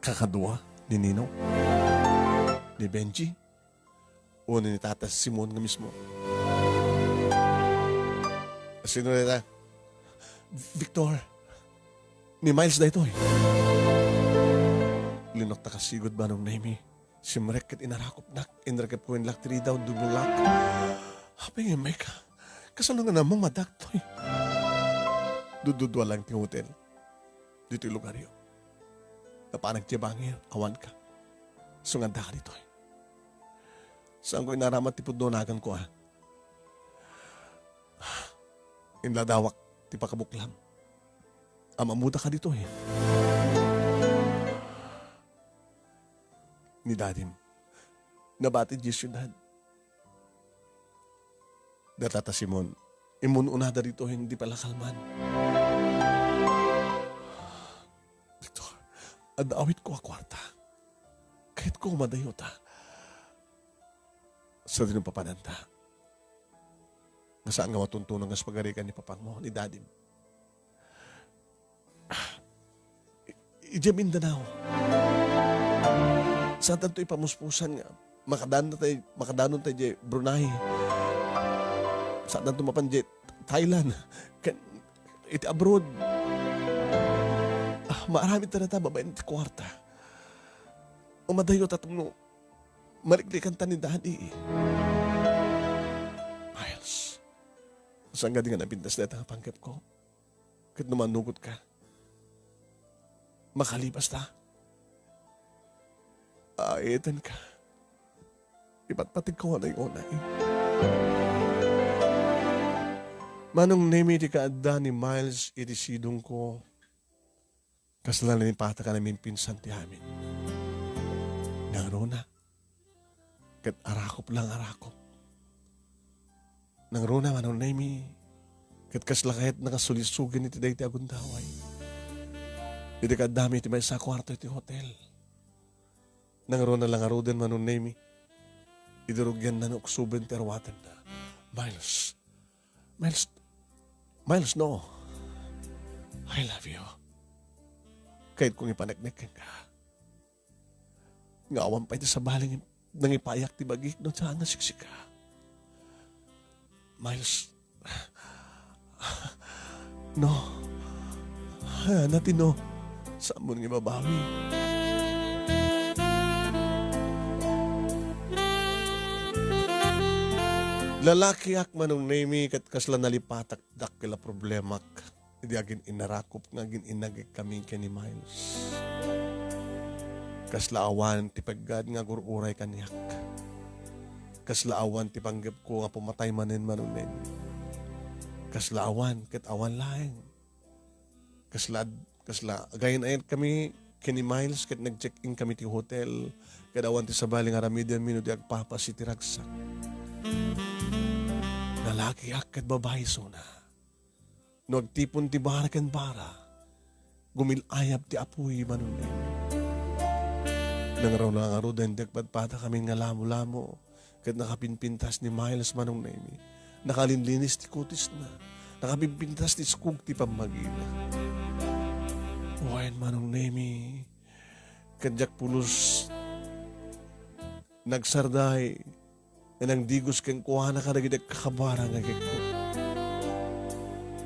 kakadua ni Nino? Ni Benji? O ni Tata Simon nga mismo? Sino dayta? Victor, ni Miles daytoy. Linokta kasigud, Manong Nemy. Simrek ket inarakupnak, inrekep ko in lock, three daw, double lock. Apay nga, Mike, kasano nga namong madaktoy? Dududua lang ti hotel. Ditoy lugaryo. Napanag ti bangir, awan ka. Sungad ka ditoy. Saan ko inaramat ti pudno nagan ko, ah? Inladawak ti pakabuklam. Amamuda ka ditoy. Ni dadim. Nabati di syudad. Data ta Simon, imun-unada ditoy, hindi pala kalman. Victor, adda awit ko a kwarta. Kahit ko madayota. Sa dinupapananta. Nga saan nga matuntunan nga pagarikan ni papangmo, ni dadim. Ah, i-, idiay Mindanao. Saan tanto ipamuspusan nga makadanon tay, makadanon tay idiay Brunei. Saan tanto mapan idiay Thailand. Ken iti abroad. Ah, maaramid ta data babaen ti kuarta. Umadayo ta tapno maliklikan ta ni Daddy. Miles, saan nga di nga napintas dayta nga panggep ko? Ket no manugot ka, makalibas ta. Aeten ka. Ipatpatig ko anay-unay. Manong Nemi ti kaadda ni Miles iti sidong ko. Kasla nalipatan a naminpinsan ti amin. Nangruna. Ket arakop lang arakop. Nangruna, Manong Nemi. Ket kasla kayat nakasulisugen iti dayta a gundaway. Idi kaddami iti maysa a kuarto iti hotel. Nangruna la ngaruden, Manong Nemi. Idi rugianna no uksoben ti aruatenna. Miles. Miles. Miles, no. I love you. Kayat kong ipaneknek kenka. Nga awan pay ti sabali nga nangipayak ti bagik no saan nga siksika. Miles. No. Ana ti no. Saanmo nga ibabawi. Lalakiak, Manong Nemi, ket kasla nalipatak dakkel a problemak. Idi agin-inarakop nga agin-inagik kami ken ni Miles. Kasla awan ti peggad nga agur-uray kaniak. Kasla awan ti panggepko nga pumatay manen, Manong Nemi. Kasla awan ket awan laeng. Kasla, kasla agayan-ayat kami ken ni Miles ket nag-check-in kami ti hotel, ket awan ti sabali nga aramidenmi no di agpapas iti ragsak. Lalakiak ket babai isuna. No agtipon ti bara ken bara, gumil-ayab ti apuy, Manong Nemi. Nangruna ngaruden ti agpadpadakamin nga lamolamo, ket nakapinpintas ni Miles, Manong Nemi. Nakalinlinis ti kutisna. Nakapinpintas ti iskog ti pammagina. Wen, Manong Nemi, ket diak pulos nagsarday nga nangdigos kenkuana kadagiti agkakabara nga kekko.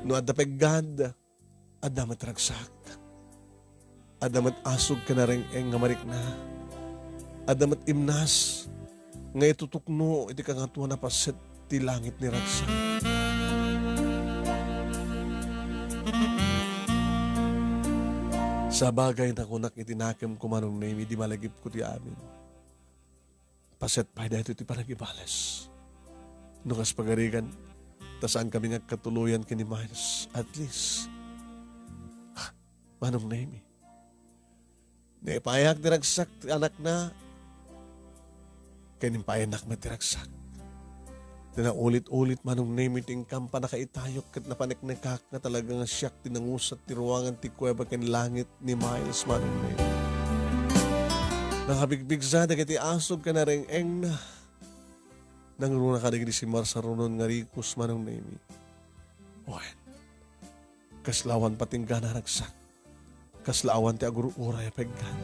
No adda peggad, adda met ragsak. Adda met asog ken nareng-eng nga marikna. Adda met imnas nga itutukno iti Kangatoan a Paset ti langit ni ragsak. Sabagay, nakunak iti nakemko, Manong Nemi, idi malagipko ti amin. Paset pay daytoy ti panagibales. No kas pagarigan, ta saankami nga agkatuloyan ken ni Miles, at least, Manong Nemi, naipaaynak ti ragsak ti anakna, ken impaaynak met ti ragsak. Ta naulit-ulit, Manong Nemi, ti inkam pannakaitayok ket napaneknekak nga talaga nga siak ti nangusat ti ruangan ti kuweba ken langit ni Miles, Manong Nemi. Nakapigpigsa dagiti asog ken nareng-engna. Nangruna kadagiti simmarsarunon nga rikos, Manong Nemi. Wen, kasla awan patinggana a ragsak. Kasla awan ti agur-uray a peggad.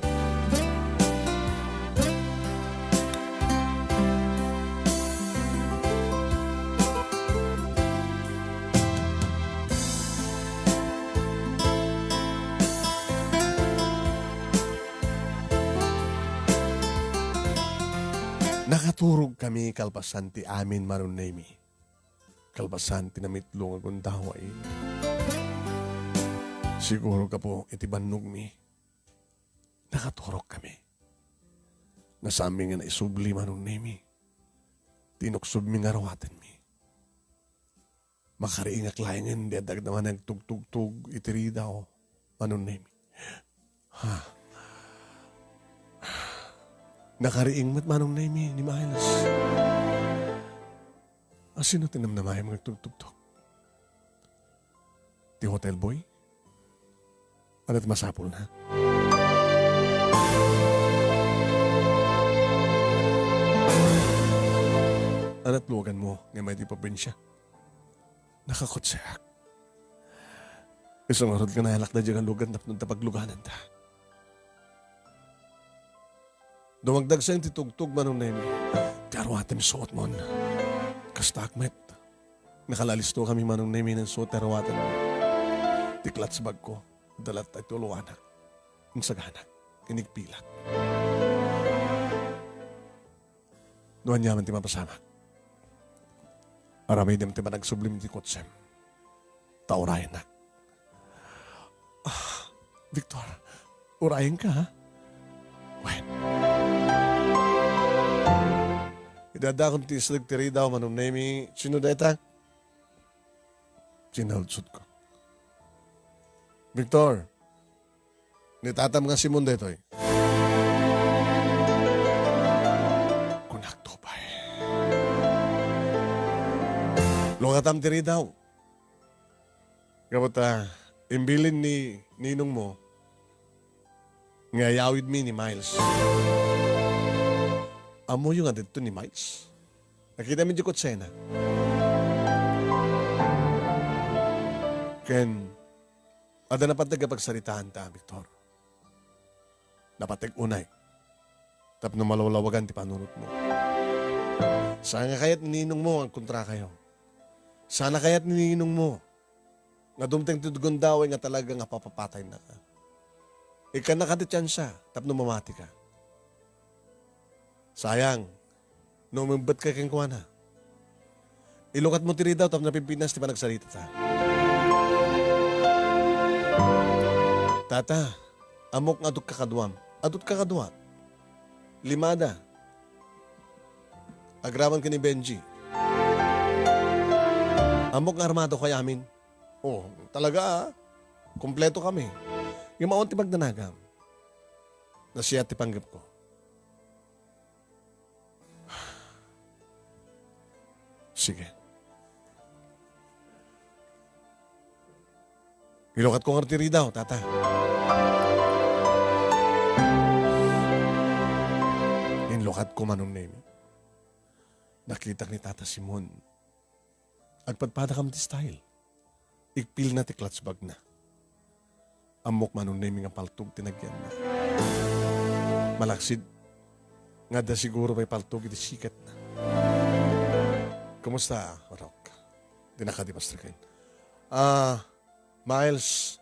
Nakaturogkami kalpasan ti amin, Manong Nemi. Kalpasan ti namitlo nga gundaway. Siguro gapu iti bannogmi, nakaturogkami. Nasaanmi nga naisubli, Manong Nemi, ti inuksobmi nga ruatenmi. Makariingak laengen idi adda nga nagtugtugtog iti ridaw, Manong Nemi. Ha? Nakariing met, Manong Nemi, ni Miles. Asino ti namnamaem nga agtugtugtog? Ti hotel boy? Ania ti masapulna? Ania ti luganmo nga immay ti probinsia? Nakakotseak. Isu ngarud nga nailak daydiay nga lugan tapno adda paglugananta. Dumagdagsa ti tugtog, Manong Nemi. Ti aruatem suotmon. Kastaak met. Nakalaalisto kami, Manong Nemi, nang suot ti aruaten. Ti clutch bagko, adda latta iti uluanak. Insaganak, inigpilak. No aniaman ti mapasamak, aramidem ti panagsublim iti kotsem. Ta urayennak. Ah, Victor, urayenka, ha? Wen. Idi addakon ti isleg ti ridaw, Manong Nemi, sino dayta? Sinaludsodko. Victor, ni tatam nga Simon daytoy. Kunak to pay. Lukatam ti ridaw. Gapu ta, imbilin ni ninongmo nga iyawidmi ni Miles. Ammoyo nga didto ni Miles? Nakitami diay kotsena. Ken, adda napateg a pagsaritaanta, Victor. Napateg unay. Tapno malawlawagan ti panunotmo. Saan nga kayat ni ninongmo nga agkontrakayo? Saan a kayat ni ninongmo nga dumteng ti gundaway nga talaga nga papapataynaka? Ikkannaka ti tiansa tapno mamatika. Sayang, no umembetka kenkuana. Ilukatmo ti ridaw tapno napinpinas ti panagsaritata. Tata, ammok nga adutka kaduam. Adutka kaduak. Limada. Agraman ken ni Benji. Ammok nga armado kay amin. Oh, talaga, ah. Kompleto kami. Ngem awan ti pagdanagam. Nasayaat ti panggepko. Sige. Ilukatko ngarud ti ridaw, tata. Inlukatko, Manong Nemi. Nakitak ni Tata Simon. Agpadpadakam ti style. Igpilna ti clutch bagna. Ammok, Manong Nemi, nga paltog ti nagyanna. Malaksid nga adda siguro pay paltog iti sikatna. Kumusta, Orok? Dinaka di pastriken. Ah, Miles,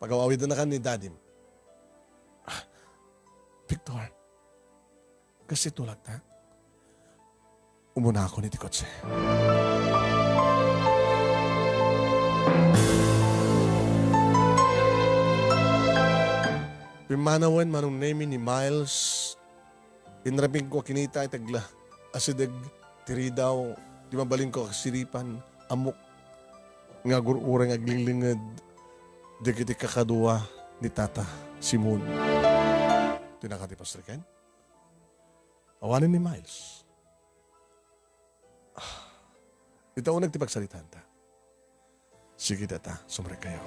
pagaw-awidannakan ni Dadim. Ah, Victor, kas itulagta? Umunakon iti kotse. Pimmanawen, Manong Nemi, ni Miles. Inrapigko a kinita iti agla-, asideg ti ridaw, ti mabalinko a kasiripan, ammok nga agur-uray nga aglinglingged dagiti kakadua ni Tata Simon. Dinaka di pastriken? Awanen ni Miles. Ah, ita uneg ti pagsalitaanta. Sige, tata, sumrekkayo.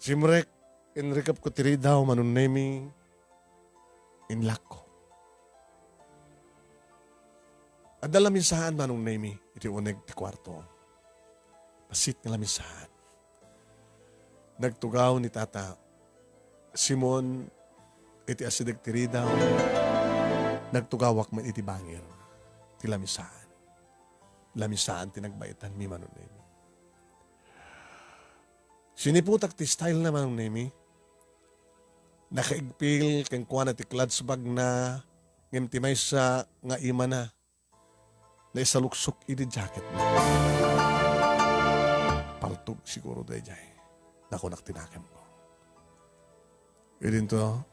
Simrek, inrikepko ti ridaw, Manong Nemi, inlakko. Adda lamisaan, Manong Nemi, iti uneg ti kuarto. Bassit nga lamisaan. Nagtugaw ni Tata Simon iti asideg ti ridaw. Nagtugawak met iti bangir ti lamisaan. Lamisaan ti nagbaetanmi, Manong Nemi. Siniputak ti style na, Manong Nemi. Nakaigpil kenkuana ti clutch bagna, ngem ti maysa nga imana naisaluksok idi jacketna. Paltog siguro daydiay. Nakunak ti nakemko. Idinto,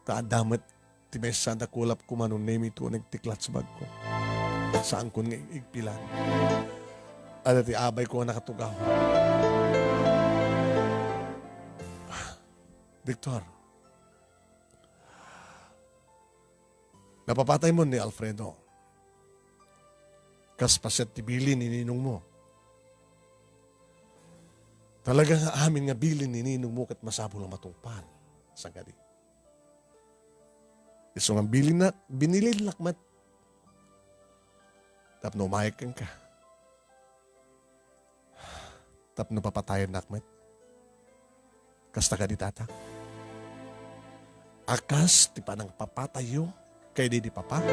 ta adda met ti maysa a kulapko, Manong Nemi, ti uneg ti clutch bagko. Saankon nga igpilan. Adda ti abayko a nakatugaw. Victor, napapatay mo ni Alfredo. Kas paset ti bilin ni ninongmo. Talaga nga amin nga bilin ni ninongmo ket masapul a matungpal. Saan kadi? Isu nga bilinna, binilin lakmat. Tapno umayag kenka. Tapno papatayennak met. Kasta kadi, tata? A kas ti panangpapatayyo kaydi ni papa?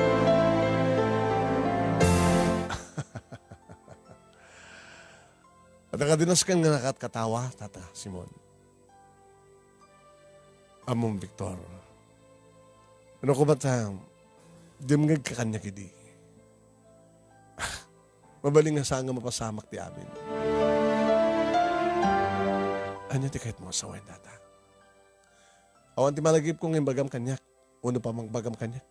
Adda kadi nasken nga nakatkatawa, tata Simon? Ammom, Victor. Ano ko ba ta, dimngeg ka kaniak idi? Mabalin nga saan nga mapasamak ti amin. Ania ti kayatmo a sawen, tata? Awan ti malagipko nga imbagam kaniak, wenno pammangbagam kaniak.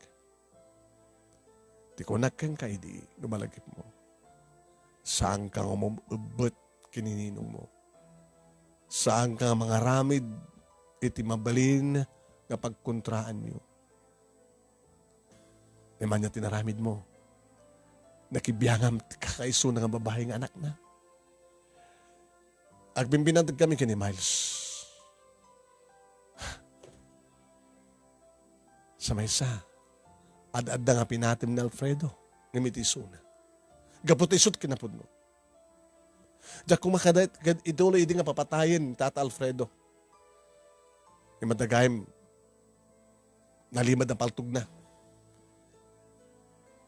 Ti kunak kenka idi no malagipmo, saanka nga umum-ebbet ken ni ninongmo. Saanka nga mangaramid iti mabalin nga pagkontraanyo. Ngem ania ti naramidmo? Nakibiangam ti kakaisuna nga babai nga anakna. Agbimbinateg kami ken ni Miles. Sa maysa, ad-adda nga pinatem ni Alfredo, ngem iti isuna. Gapu ta isu ti kinapudno. Diak koma kada, kad idolo idi nga papatayen ni Tata Alfredo. Ngem adda gayam, nalimad a paltogna.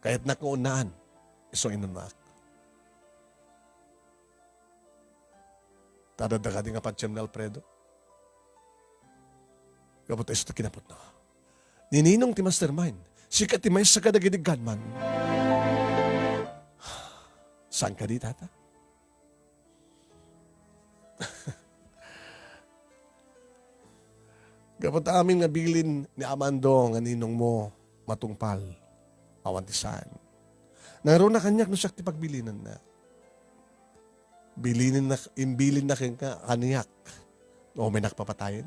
Kayatnak nga unnaan, isu nga inunnaak. Ta adda kadi nga patiem ni Alfredo. Gapu ta isu ti kinapudno. Ni Ninong ti mastermind. Sika ti maysa kadagiti gunman. Saan kadi, tata? Gapu ta amin nga bilin ni Amando nga ninongmo matungpal. Awan ti saan. Nangruna kaniak no siak ti pagbilinenna. Bilinenna, imbilinna kenka, aniak, no umaynak papatayen?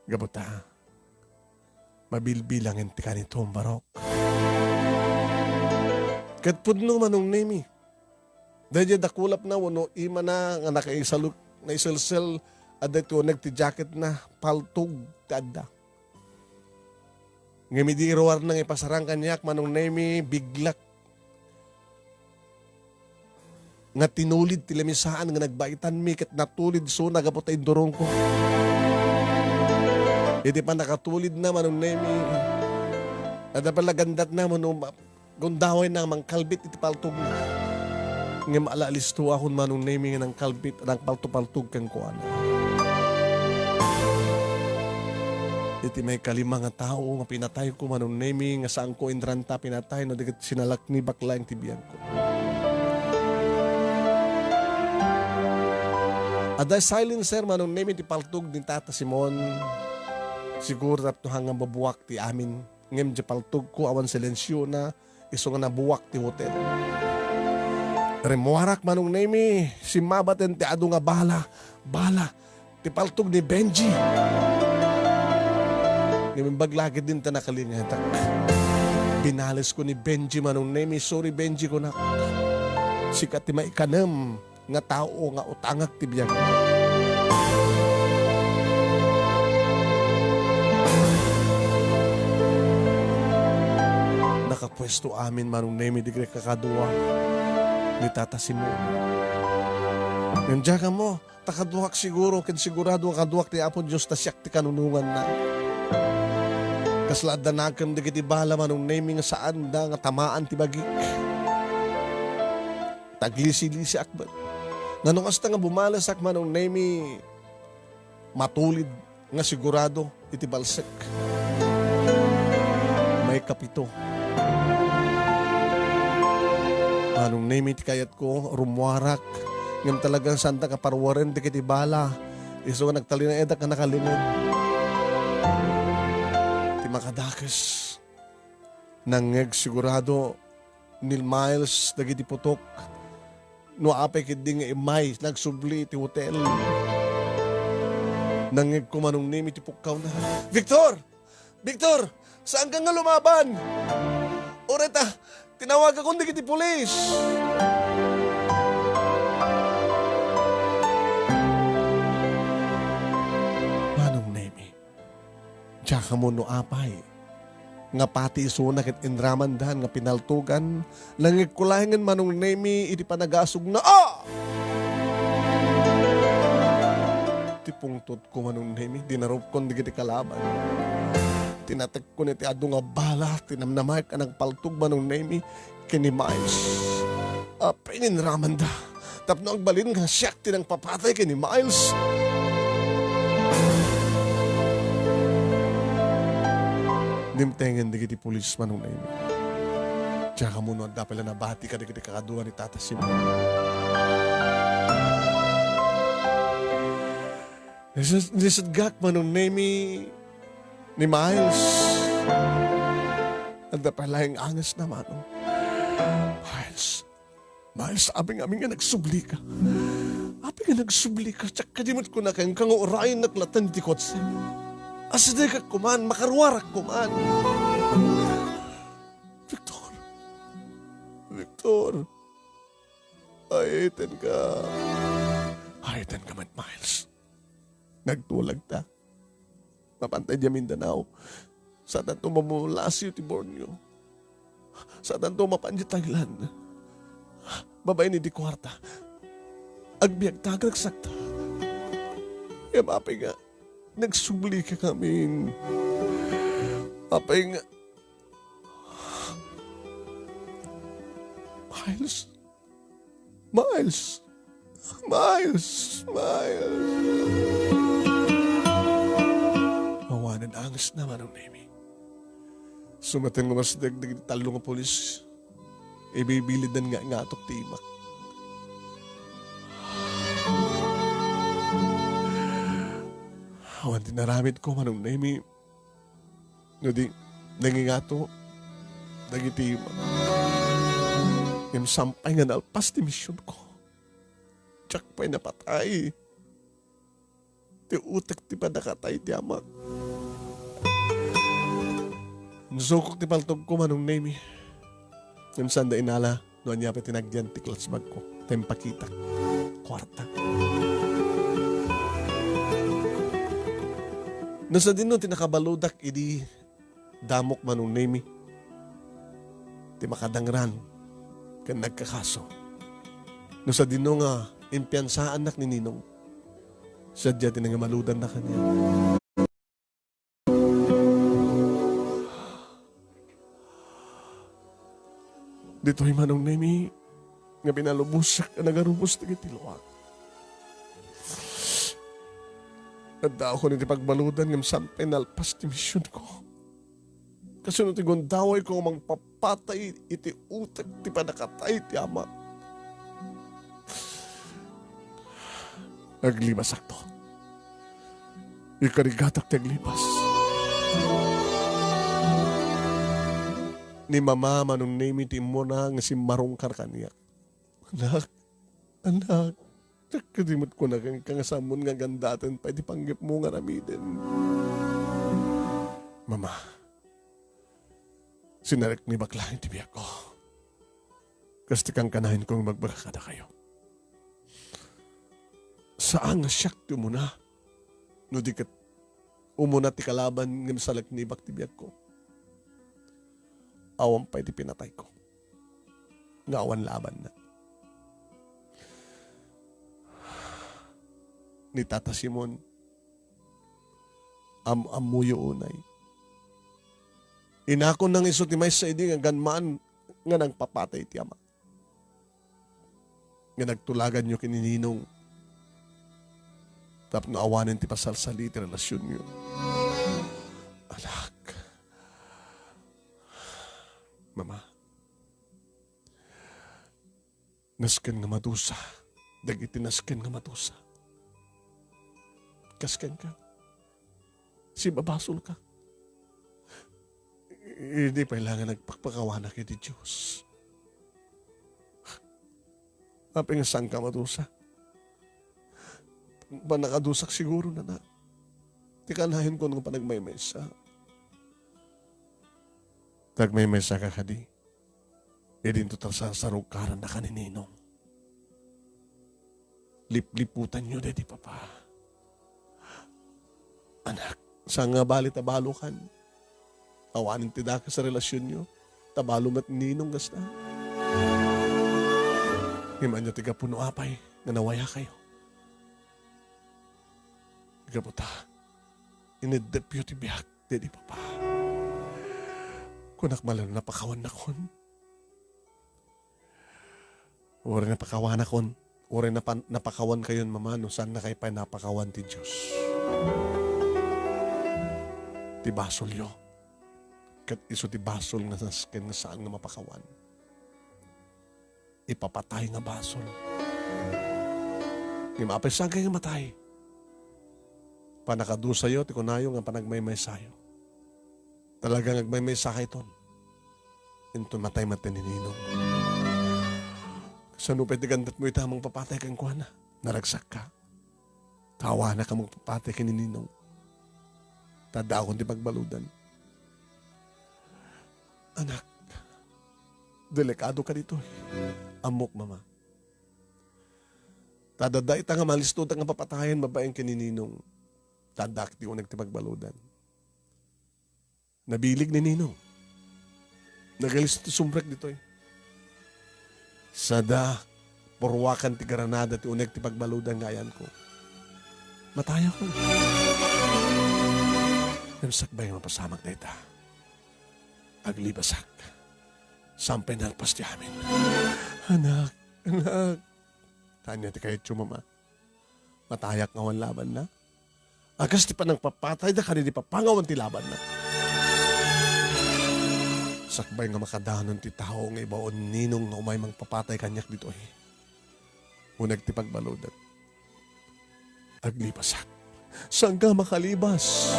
Gapu ta, mabilbilangen ti kanitom, Barok. Ket pudno, Manong Nemi. Daydiay dakulapna wenno imana nga nakaisaluk-, naiselsel, adda iti uneg ti jacketna, paltog ti adda. Ngem idi ruarna nga ipasarang kaniak, Manong Nemi, biglak nga tinulid ti lamisaan nga nagbaitanmi ket natulid isuna gapu ta indurongko. Iti pannakatulidna, Manong Nemi, adda pay la gandatna wenno ma-, gundawayna nga mangkalbit iti paltogna. Ngem ala alisto akon, Manong Nemi, nga nangkalbit, nangpaltopaltog kenkuana. Iti maikalima nga tao nga pinatayko, Manong Nemi, nga saanko inranta pinatay no di ket sinalaknibak laeng ti biagko. Adda silencer, Manong Nemi, ti paltog ni Tata Simon. Siguro tapno haan nga mabuak ti amin. Ngem di paltogko awan silensiona, isu nga nabuak ti hotel. Rimmuarak, Manong Nemi, simmabaten ti adu nga bala, bala, ti paltog ni Benji. Ngem imbag la ketdin ta nakalingetak. Binalesko ni Benji, Manong Nemi, "Sorry, Benji," kunak. "Sika ti maikanem nga tao nga utangak ti biag." Nakapuesto amin, Manong Nemi, dagiti kakadua ni Tata Simon. Ngem diak ammo, ta kaduak siguro, ken sigurado nga kaduak ti Apo Dios ta siak ti kanunonganna. Kasla adda nakem dagiti bala, Manong Nemi, nga saanda nga tamaan ti bagik. Taglisi-lisiak met. Nano kasta nga bumalesak, Manong Nemi, matulid nga sigurado iti balsek. Maikapito. Manong Nemi, ti kayatko, rummuarak. Ngem talaga saandak a paruaren dagiti bala. Isu nga nagtalinaedak nga nakalinged. Ti makadakes. Nangngeg sigurado ni Miles dagiti putok. No apay ketdi nga immay, nagsubli iti hotel. Nangngegko, Manong Nemi, ti pukkawna. "Victor! Victor! Saanka nga lumaban? Uray ta, tinawagakon dagiti pulis!" Manong Nemi, diak ammo no apay nga pati isuna ket inramandan nga pinaltogan, nangngegko laengen, Manong Nemi, iti panagasugna. Ah! Ti pungtotko, Manong Nemi, dinarupkon dagiti kalaban. Tinatekkon iti adu nga bala, tinamnamaek a nagpaltog, Manong Nemi, ken ni Miles. Apay nga inramanda tapno agbalin nga siak ti nangpapatay ken ni Miles. Dimtengen dagiti pulis, Manong Nemi. Diak ammo no adda pay la nabati kadagiti kakadua ni Tata Simon. Nisud-, nisudgak, Manong Nemi, ni Miles. Adda pay laeng angesna, Manong. "Miles, Miles, apay ngamin nga nagsublika? Apay nga nagsublika? Diak kadi met kuna kenka nga urayennak latta ti kotse. Asidegak koman, makaruarak koman." "Victor, Victor, ayetenka." "Ayetenka met, Miles. Nagtulagta. Mapanta idiay Mindanao. Saatanto mamulasiw ti Borneo. Saatanto mapan idiay Thailand. Babaen idi kuarta. Agbiagta, agragsakta. Ngem apay nga nagsublika ngamin? Apay nga, Miles, Miles, Miles, Miles." Awanen angesna, Manong Nemi. Sumaten nga masdeg dagiti tallo nga pulis. Ibibiliddan nga ngatok ti imak. Awan ti naramidko, Manong Nemi. No di, nangingato dagiti imak. Ngem saan pay nga nalpas ti misionko. Diak pay napatay. Ti utek ti panakatay ti amak. Insukok ti paltogko, Manong Nemi. Ngem saanda inala no ania pay ti nagyan ti clutch bagko. Ta impakitak. Kuarta. No sadino ti nakabaludak idi damok, Manong Nemi, ti makadangran ken nagkakaso. No sadino nga impiansaannak ni Ninong, sadiay ti nangibaludanna kaniak. Ditoy, Manong Nemi, nga pinalubosak a nagarubos dagiti luak. Addaakon iti pagbaludan ngem saan pay nalpas ti misionko. Kasano ti gundawayko nga mangpapatay iti utek ti panakatay ti amak? Aglibasakto. Ikarigatak ti aglibas. Ni Mama, Manong Nemi, ti immuna nga simmarungkar kaniak. Anak, anak, diak kadi met kuna kenka nga saanmon nga agandaten pay ti panggepmo nga aramiden. Mama, sinariknibak laeng ti biagko. Kas ti kankanayon ko nga magbaga kadakayo. Saan nga siak ti umuna, no di ket umuna ti kalaban ngem sariknibak ti biagko. Awan pay ti pinatayko nga awan labanna. Ni Tata Simon, am-ammoyo unay. Inakonna nga isu ti maysa idi nga ganman nga nangpapatay ti ama. Nga nagtulaganyo ken ni Ninong tapno awanen ti pasalsali ti relasionyo. Anak. Mama. Nasken nga madusa dagiti nasken nga madusa. Kas kenka, sibabasolka. Idi pay la nga nagpakpakawanak iti Dios. Apay nga saanka madusa? Pannakadusak siguro, anak. Ti kanayonko nga panagmaymaysa. Tagmaymaysaka kadi? Idinto ta sarsarungkaranna ken ni Ninong. Lipliputanyo daydi papa. Anak, saan nga bali ta balokan? Awanen ti dakes a relasionyo, ta balo met ni Ninong kasta. Ngem ania ti gapu no apay nga nawayakayo? Gapu ta ineddepyo ti biag daydi papa. Kunak man la no napakawannakon. Uray napakawanakon, uray napan-, napakawankayon, Mama, no saannakayo pay napakawan ti Dios. Ti basolyo, ket isu ti basol nga nasken nga saan nga mapakawan. Ipapatay nga basol. Ngem apay saankayo nga matay? Pannakadusayo ti kunayo nga panagmaymaysayo. Talaga nga agmaymaysakayton. Inton matay met ni Ninong. Kasano pay ti gandetmo ita a mangpapatay kenkuana? Naragsakka. Awanak a mangpapatay ken ni Ninong. Ta addaakon ti pagbaludan. Anak, delikadoka ditoy. Ammok, Mama. Ta adda ita nga malistutak nga papatayen babaen ken ni Ninong. Ta addaak ti uneg ti pagbaludan. Nabileg ni Ninong. Nagalisto ti sumrek ditoy. Sada, purwakan ti granada ti uneg ti pagbaludan nga ayanko. Matayakon. Ngem sakbay nga mapasamak dayta, aglibasak. Saan pay nalpas ti amin. Anak, anak. Ania ti kayatyo, Mama? Matayak nga awan labanna? A kas ti panangpapatayda kadaydi papa nga awan ti labanna. Sakbay nga makadanon ti tao nga ibaon ni Ninong nga umay mangpapatay kaniak ditoy. Uneg ti pagbaludan. Aglibasak. Saanka makalibas?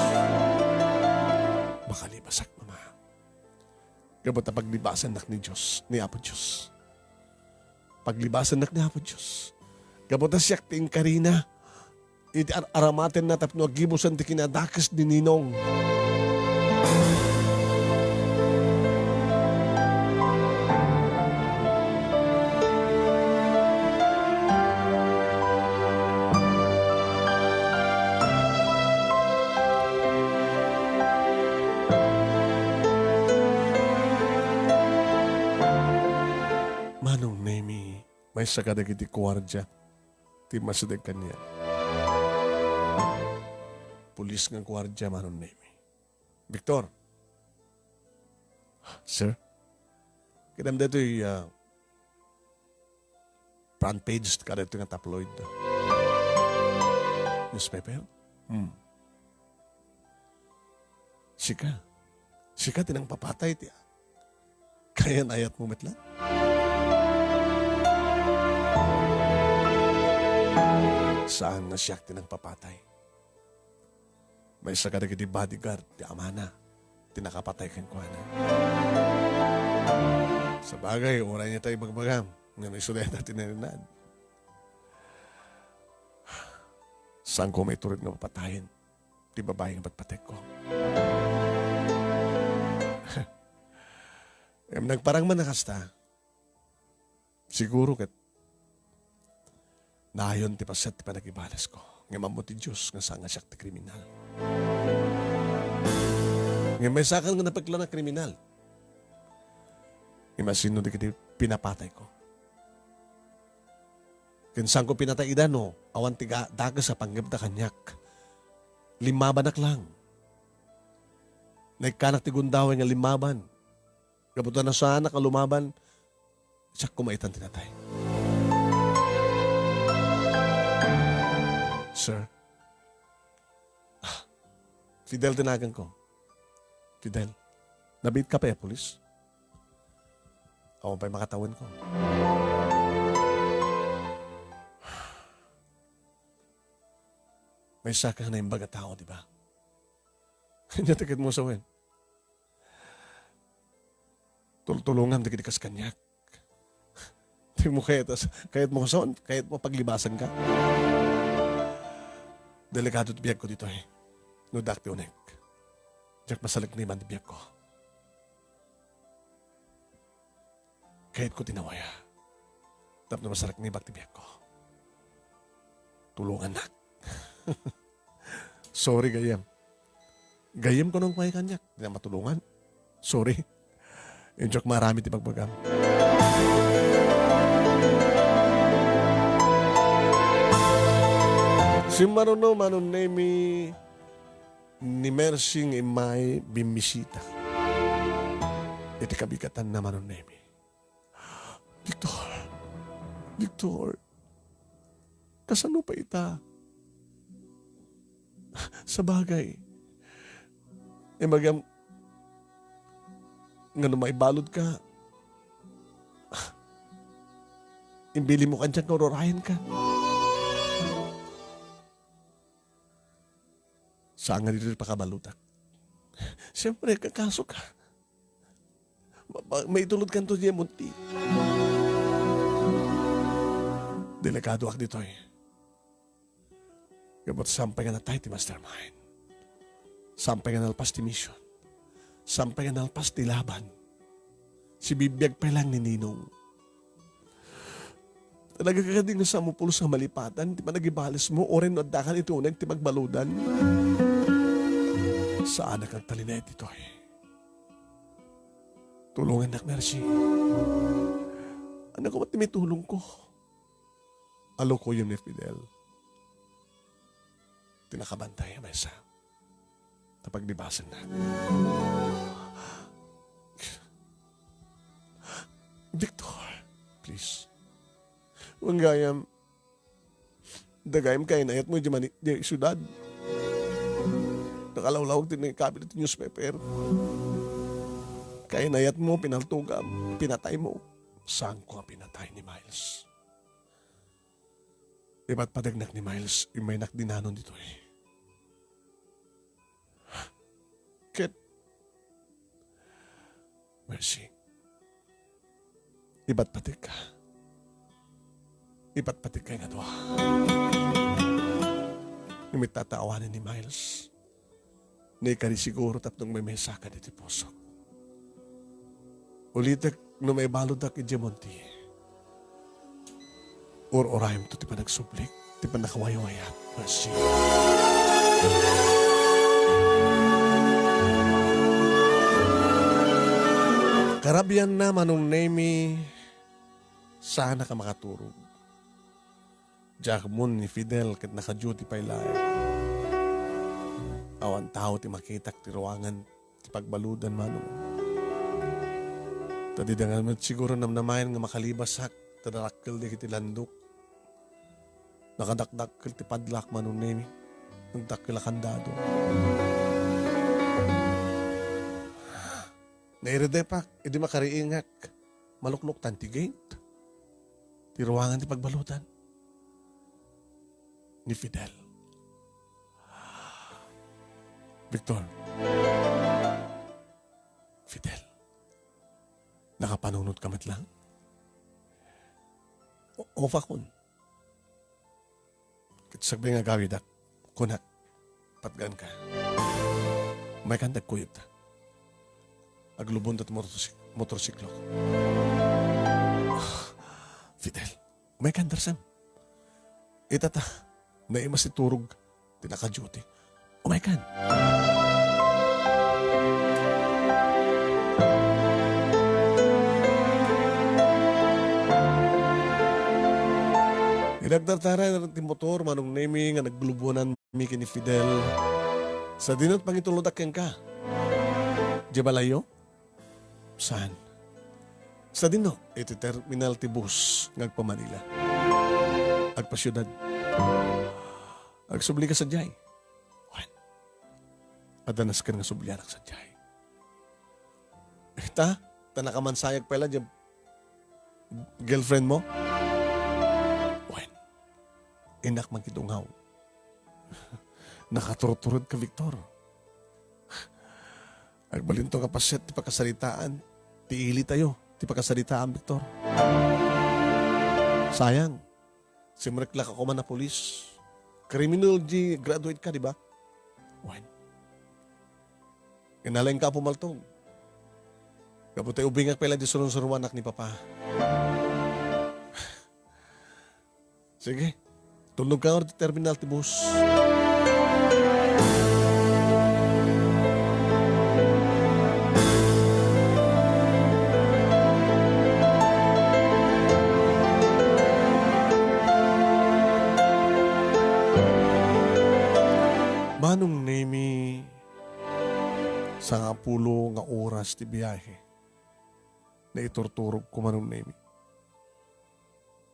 Makalibasak, Mama. Gapu ta paglibasannak ni Dios, ni Apo Dios. Paglibasennak ni Apo Dios. Gapu ta siak ti inkarina iti ar-, aramatenna tapno aggibusen ti kinadakes ni Ninong. Manong Nemi, maysa kadagiti guardia ti immasideg kaniak. Pulis nga guardia, Manong Nemi. Victor. Sir? Kidam daytoy, ah, front page kadaytoy nga tabloid. Newspaper? Hmm. Sika. Sika ti nangpapatay ti kayan-ayatmo met laeng. Saan nga siak ti nangpapatay. Maysa kadagiti bodyguard ti amana ti nakapatay kenkuana. Sabagay, uray ita ibagbagam, ngem isu dayta ti narinad. Saanko maitured nga papatayen ti babai nga patpatekko. Ngem nagparang man a kasta, siguro ket naayon ti paset ti panagibalesko. Ngem ammo ti Dios nga saan nga siak ti kriminal. Ngem maysakan nga napeklan a kriminal. Ngem asino dagiti pinapatayko? Ken saanko pinatay ida no awan ti ga-, dakes a panggepda kaniak. Limmabanak laeng. Naikkanak ti gundaway nga limmaban. Gapu ta no saanak a lumaban, siak koma itan ti natay. Sir? Ah, Fidel ti naganko. Fidel, nabiitka pay a pulis? Awan pay makatawenko. Maysaka nga naimbag a tao, di ba? Ania ti kayatmo sawen? Tultulongam dagiti kas kaniak. Dimo kayat, kayatmo kason, kayatmo paglibasenka. Delikado ti biagko ditoy. No diak ti unek, diak masalekneban ti biagko. Kayatko ti nawaya tapno masaleknebak ti biagko. Tulongannak. Sorry, gayyem. Gayyem kuno nga kaniak, dinak matulongan. Sorry. Injok marami ti bagbagam. Simmaruno, Manong Nemi, ni Mercy nga immay bimmisita iti kabigatanna, Manong Nemi. Victor, Victor, kasano pay ita? Sabagay, imbagam nga no maibaludka, imbilinmo kaniak nga ururayenka. Saan nga ditoy pakabaludak. Siyempre, kakasoka. Ma-, ma-, maitulodkanto diay munti. Delikadoak ditoy. Gapu ta saan pay nga natay ti mastermind. Saan pay nga nalpas ti mission. Saan pay nga nalpas ti laban. Sibibiag pay laeng ni Ninong. Talaga kadi nga saanmo pulos nga malipatan ti panagibalesmo, uray no addakan iti uneg ti pagbaludan? Saanak nga agtalinaed ditoy. Tulongannak, Mercy. Ania koma ti maitulongko? Alukoyem ni Fidel ti nakabantay a maysa ta pagdibasennak. Victor, please. Wen gayam, dagayem kainayatmo idiay Mani-, idiay siudad. Nakalawlawag ti nangikabit iti newspaper. Kainayatmo, pinaltogam, pinataymo. Saanko a pinatay ni Miles. Ipatpategnak ni Miles, immaynak dinanon ditoy. Ket, Mercy, ipatpategka. Ipatpatikay nga dua. Ngem ita ta awanen ni Miles. Ni kadi siguro tapno agmemesa kadagiti pusok. Ulitek no maibaludak idiay monti. Ur-urayemto ti panagsublik, ti pannakawaywayat, Mercy. Karabianna, Manong Nemy, saanak a makaturog. Diak ammo ni Fidel ket naka-duty pay laeng. Awan tao ti makitak ti ruangan ti pagbaludan, Manong. Ta dida nga met siguro namnamaen nga makalibasak, ta nadakkel dagiti landok. Nakadakdakkel ti padlock, Manong Nemy. Nagdakkel a kandado. Nairidepak idi makariingak. Malukloktan ti gate. Ti ruangan ti pagbaludan ni Fidel. Victor. Fidel. Nakapanunot ka met lang? O-, off akon. Ket sakbay nga agawidak, kunak, patganka. Umaykan ta agkuyogta. Aglubonta ti motorsik-, motorsiklo. Fidel, umaykan, darsem. Ita ta, naimas ti turog ti naka-duty. Umaykan. Idi agtartaray ti motor, Manong Nemy, nga naglubonanmi ken ni Fidel. Sadino ti pangitulnodak kenka? Diay balayyo? Saan? Sadino? Iti terminal ti bus nga agpa-Manila. Agpa-siudad. Agsubli ka sadiay? Wen. Adda nasken nga sublianak sadiay. Ita, ta nakamansayag pay la diay girlfriend mo? Wen. Innak mangkidungaw. Nakaturturod ka, Victor. Agbalinto nga paset ti pakasaritaan. Ti ilitayo ti pakasaritaan, Victor. Sayang. Simrekla ka koma a pulis. Criminology graduate ka, di ba? Wen. Inalingka a pumaltog. Gapu ta ubingak pay la diay surunsuroanak ni Papa. Sige. Tulnog ka nga ti terminal ti bus. Manong Nemy, sangapulo nga oras ti biahe. Naiturturogko, Manong Nemy.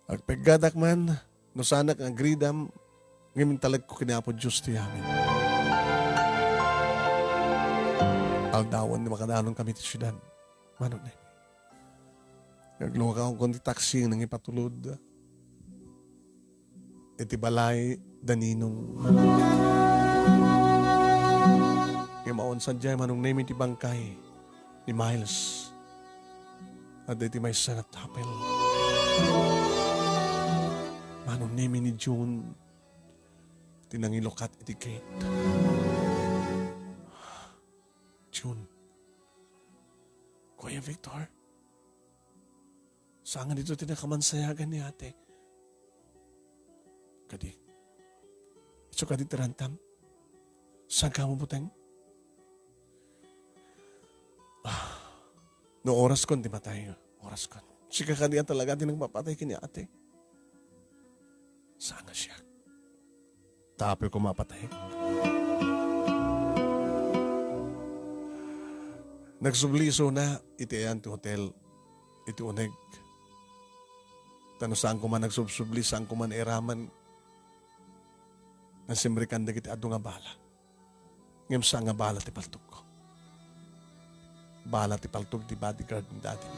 Agpeggadak man, no saanak nga agridam, ngem intalekko ken ni Apo Dios ti amin. Aldawen ti makadanonkami ti siudad, Manong Nemy. Aglukaw ti taxi nga nangipatulod iti balay da Ninong. Ngem awan sadiay, Manong Nemy, ti bangkay ni Miles. Adda iti maysa nga tapel. Manong Nemy, ni June ti nangilukat iti gate. June. Kuya Victor? Saan nga ditoy ti nakamansayagan ni ate? Kadi. Isu kadi ti rantam? Saan ka mabuteng? Ah, no oraskon ti matay, oraskon. Sika kadi a talaga ti nagpapatay ken ni ate? Saan nga siak? Tapno ko mapatay. Nagsubli isuna iti ayan ti hotel iti uneg. Ta no saan koma nagsubsubli, saan koma nairaman nga simrekan dagiti adu nga bala. Ngem saan nga bala ti paltogko. Bala ti paltog ti bodyguard ni daddy.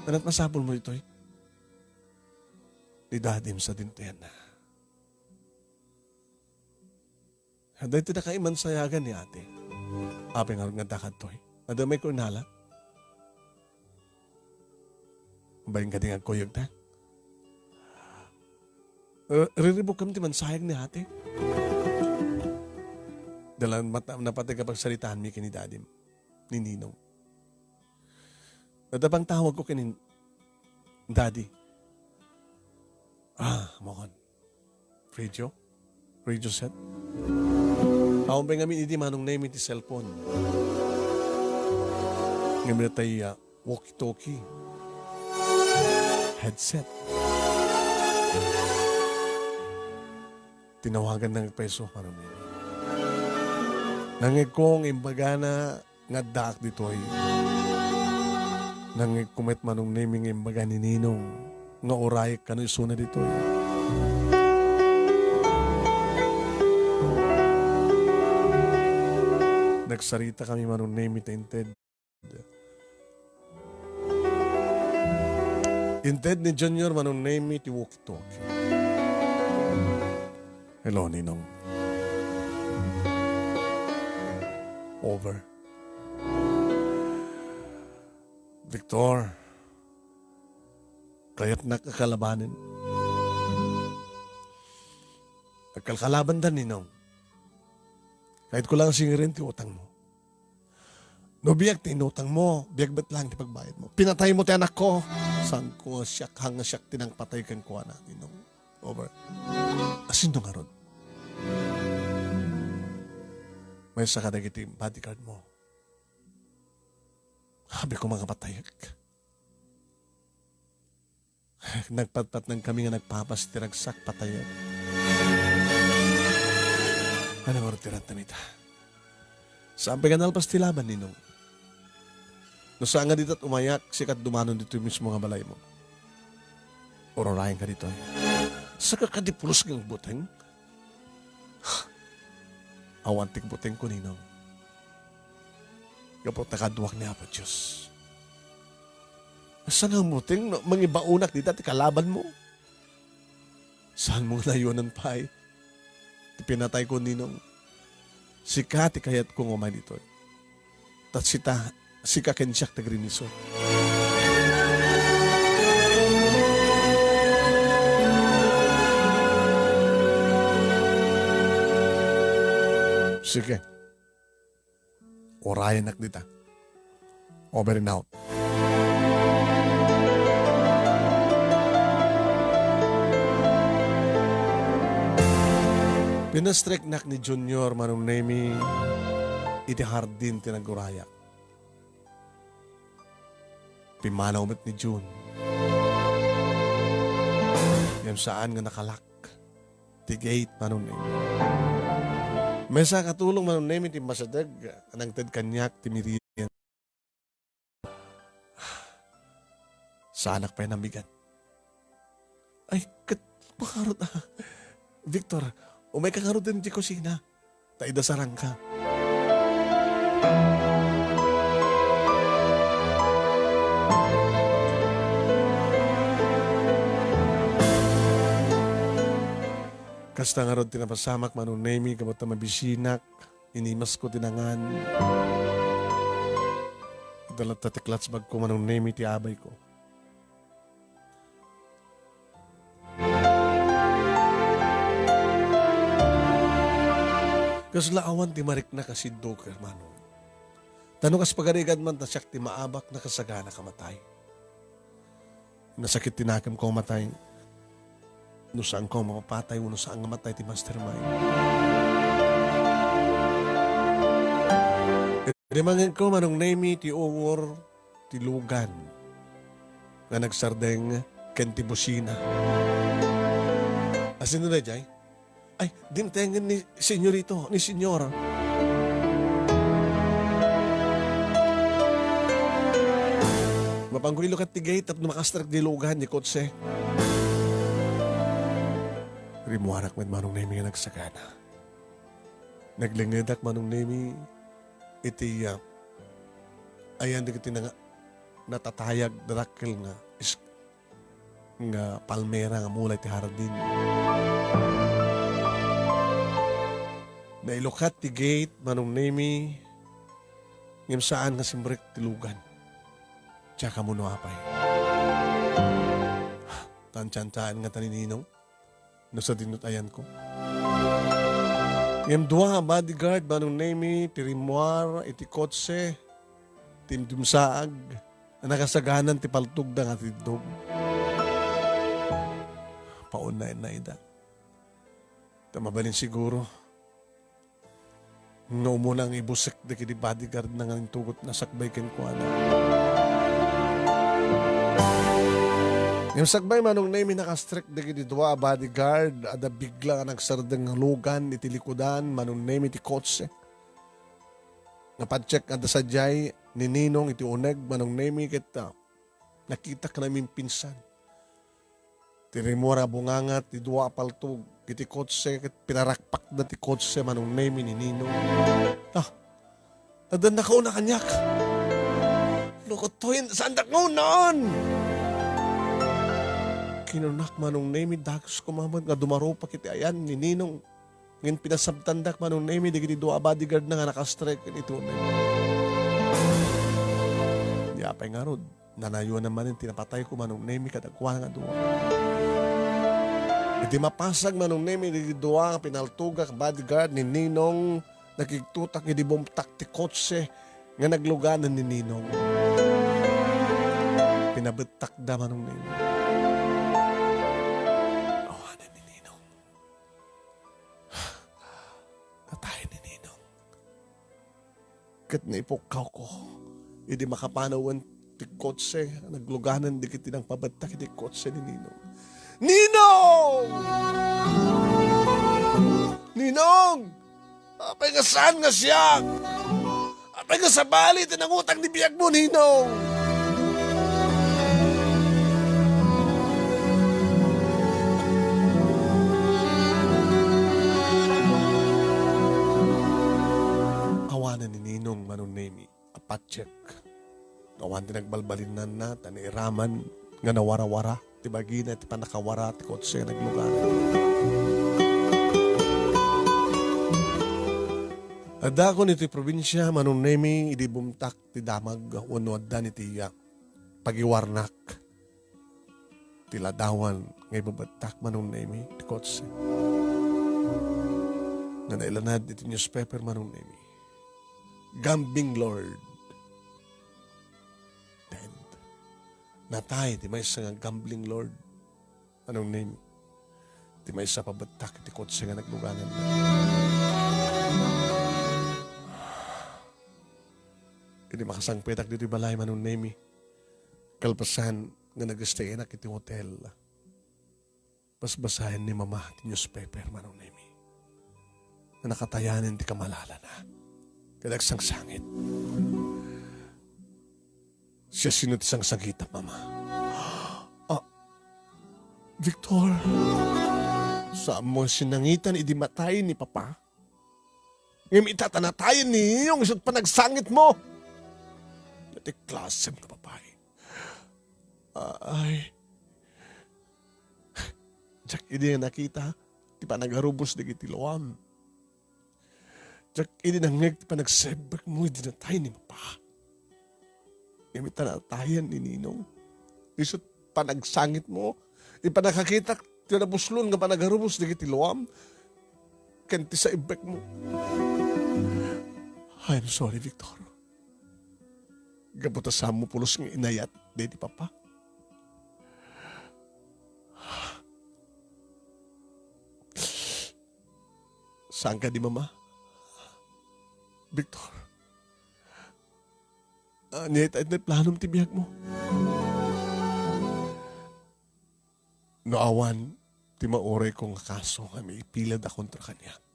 Ania ti masapulmo ditoy? Ni daddy, sadino ti ayanna? Daytoy ti nakaimansayagan ni ate. Apay ngarud nga adda kadtoy? Adda may kunala? Bain kadi nga agkuyogta? Eh, riribukam ti mansayag ni ate. Dalan mata-, napateg a pagsaritaanmi ken ni dadim, ni Ninong. Adda pangtawag ko ken ni Daddy. Ah, mokon. Radio? Radio set? Awan pay ngamin idi Manong Nemi ti cellphone. Ngamin tay, ah, walkie-talkie. Headset. Tinawagan na nga pweso, Manong Nemi. Nangngegko nga imbagana nga addaak ditoy. Nangngegko met, Manong Nemi, nga imbaga ni Ninong nga urayek kano isuna ditoy. Nagsarita kami, Manong Nemi, ta inted. Inted ni Junior, Manong Nemi, ti walkie-talkie. Hello, Ninong. Over. Victor, kayatnak a kalabanen. Agkalkalabanta, Ninong. Kayatko lang singiri ti utangmo. No biag ti inutangmo, biag met lang ti pagbayadmo. Pinataymo ti anakko. Saanko nga siak, haan nga siak ti nangpatay kenkuana, Ninong. Over. Asino ngarud? Maysa kadagiti bodyguardmo. Sabi ko, mga patayek. Nagpatpatnang kami nga nagpapas ti ragsak, patayek. Ania ngarud ti rantami ita? Saan pay nga nalpas ti laban, Ninong? No saan nga dita umayak, sika ti dumanon ditoy mismo nga balaymo. Ururayenka ditoy. Saka kadi pulos nga buteng? Awan ti butengko, Ninong. Gapu ta kaduak ni Apo Dios. Saan nga buteng no mangibaonak dita ti kalabanmo? Saanmo nga nayonan pay ti pinatayko, Ninong? Sika ti kayatko nga umay ditoy. Ta sita, sika ken siak ti agrinisor. Sige. Urayennak dita. Over and out. Pinastreknak ni Junior, Manong Nemi, iti hardin ti nagurayak. Pimmanaw met ni Jun. Ngem saan nga nakalak ti gate, Manong Nemi. Maysa a katulong, Manong Nemi, ti masideg a nangted kaniak ti Miriam. Saanak pay namigan. Ay, ket, pangarot, ah. Victor, umayka ngarud ditoy kusina. Ta idasarangka. Kasta ngarud ti napasamak, Manong Nemi, gapu ta mabisinak, inimasko ti nangan. Ita latta ti clutch bagko, Manong Nemi, ti abayko. Kasla awan ti mariknak a sidduker, Manong. Ta no kas pagarigan man ta siak ti maabak, nakasagana ka matay. Nasakit ti nakemko a matay. No saanko a mapapatay wenno saan nga matay ti mastermind. Idi mangngegko, Manong Nemi, ti ungor ti lugan nga nagsardeng ken ti busina. Asino daydiay? Ay, dimtengen ni Senyorito, ni Senyor. Mapanko ilukat ti gate tapno makastrek ti lugan ti kotse. Rimmuarak met, Manong Nemi, nga nagsagana. Naglengedak, Manong Nemi, iti, ah, ayan dagiti nanga-, natatayag, dakkel nga is-, nga palmera nga mula iti hardin. Nailukat ti gate, Manong Nemi, ngem saan nga simrek ti lugan. Diak ammo no apay. Tantiantaan ngata ni Ninong. no sadino ti ayanko. Ngem dua a bodyguard, Manong Nemy, ti rimmuar iti kotse, ti dumsaag, a nakasaganan ti paltogda nga tiddog. Paunay na ida. Ta mabalin siguro nga umuna nga ibusek dagiti bodyguard na nga intugot na sakbay kenkuana. Ngem sakbay, Manong Nemy, nakastrek dagiti dua a bodyguard, adda bigla nga nagsardeng nga lugan iti likudan, Manong Nemy, ti kotse. Nga patiek adda sadiay ni Ninong iti uneg, Manong Nemy, ket, ah, nakitak nga namimpinsan. Ti rimmuar a bunganga ti dua a paltog iti kotse ket pinarakpakda ti kotse, Manong Nemy, ni Ninong. Ah, addan nakauna kaniak. Lukot toyen, saandak nga unaen. Kinunak, Manong Nemy, dagus koma met nga dumarupak iti ayan ni Ninong. Ngem pinasabtandak, Manong Nemy, dagiti dua a bodyguard na nga nakastrek ken iti uneg. Apay ngarud, nanayonan manen ti napatayko, Manong Nemy, kadakuada nga dua. Iti mapasag, Manong Nemy, dagiti dua nga pinaltogak bodyguard ni Ninong, nakigtutak idi bumtak ti kotse nga nagluganan ni Ninong. Pinabettakda, Manong Nemy. Awanen ni Ninong. Natay ni Ninong. Ket naipukkawko idi makapanawen ti kotse, nagluganan dagiti nangpabettak iti kotse ni Ninong. Ninong! Ninong! Apay nga saan nga siak? Apay nga sabali ti nangutang ni biagmo, Ninong? Awanen ni Ninong, Manong Nemy, a patiek. Awan ti nagbalbalinnanna, ta nairaman nga nawarawara ti bagina iti pannakawara ti kotse nga nagluganan. Addakon iti probinsia, Manong Nemy, idi bumtak ti damag wenno addan iti, ah, pagiwarnak ti ladawan nga ibebettak, Manong Nemy, ti kotse. Nga nailanad iti newspaper, Manong Nemy. Gambling lord. Dead. Natay ti maysa nga gambling lord, Manong Nemy. Ti maysa a pabettak iti kotse nga nagluganan. Idi makasangpetak ditoy balay, Manong Nemy, kalpasan nga nag-stayanak iti hotel, basbasaen ni Mama ti newspaper, Manong Nemy, nga nakatayanen ti kamalalana ket agsangsangit. Siasino ti sangsangitam, Mama? Ah, Victor, saanmo sinangitan idi matayen ni Papa? Ngem ita ta natayen ni Ninong, isu't panagsangitmo. Dayta klasem nga babai. Ay. Diak idi nakita ti panagarubos dagiti luam. Diak idi nangngeg ti panagsebbekmo idi natay ni Papa. Ngem ita natayen ni Ninong, isu't panagsangitmo, ipannakakitak ti nabuslon nga panagarubos dagiti luam ken ti saibbekmo. I'm sorry, Victor. Gapu ta saanmo pulos nga inayat daydi Papa. Saan kadi, Mama? Victor, ania ita ti planom ti biagmo? No awan ti maurayko nga kaso nga maipilada kontra kaniak,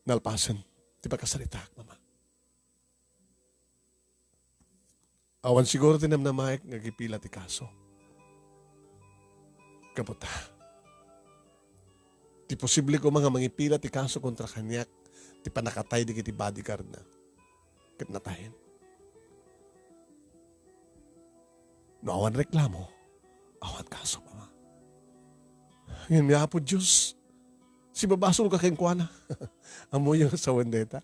nalpasen ti pagkasaritaak, Mama. Awan siguro ti namnamaek nga agipila ti kaso. Gapu ta, ti posible koma nga mangipila ti kaso kontra kaniak ti pannakatay dagiti bodyguardna ket natayen. No awan reklamo, awan kaso, Mama. Ngem ni Apo Dios, sibabasolka kenkuana. Ammoyo nga sawen dayta.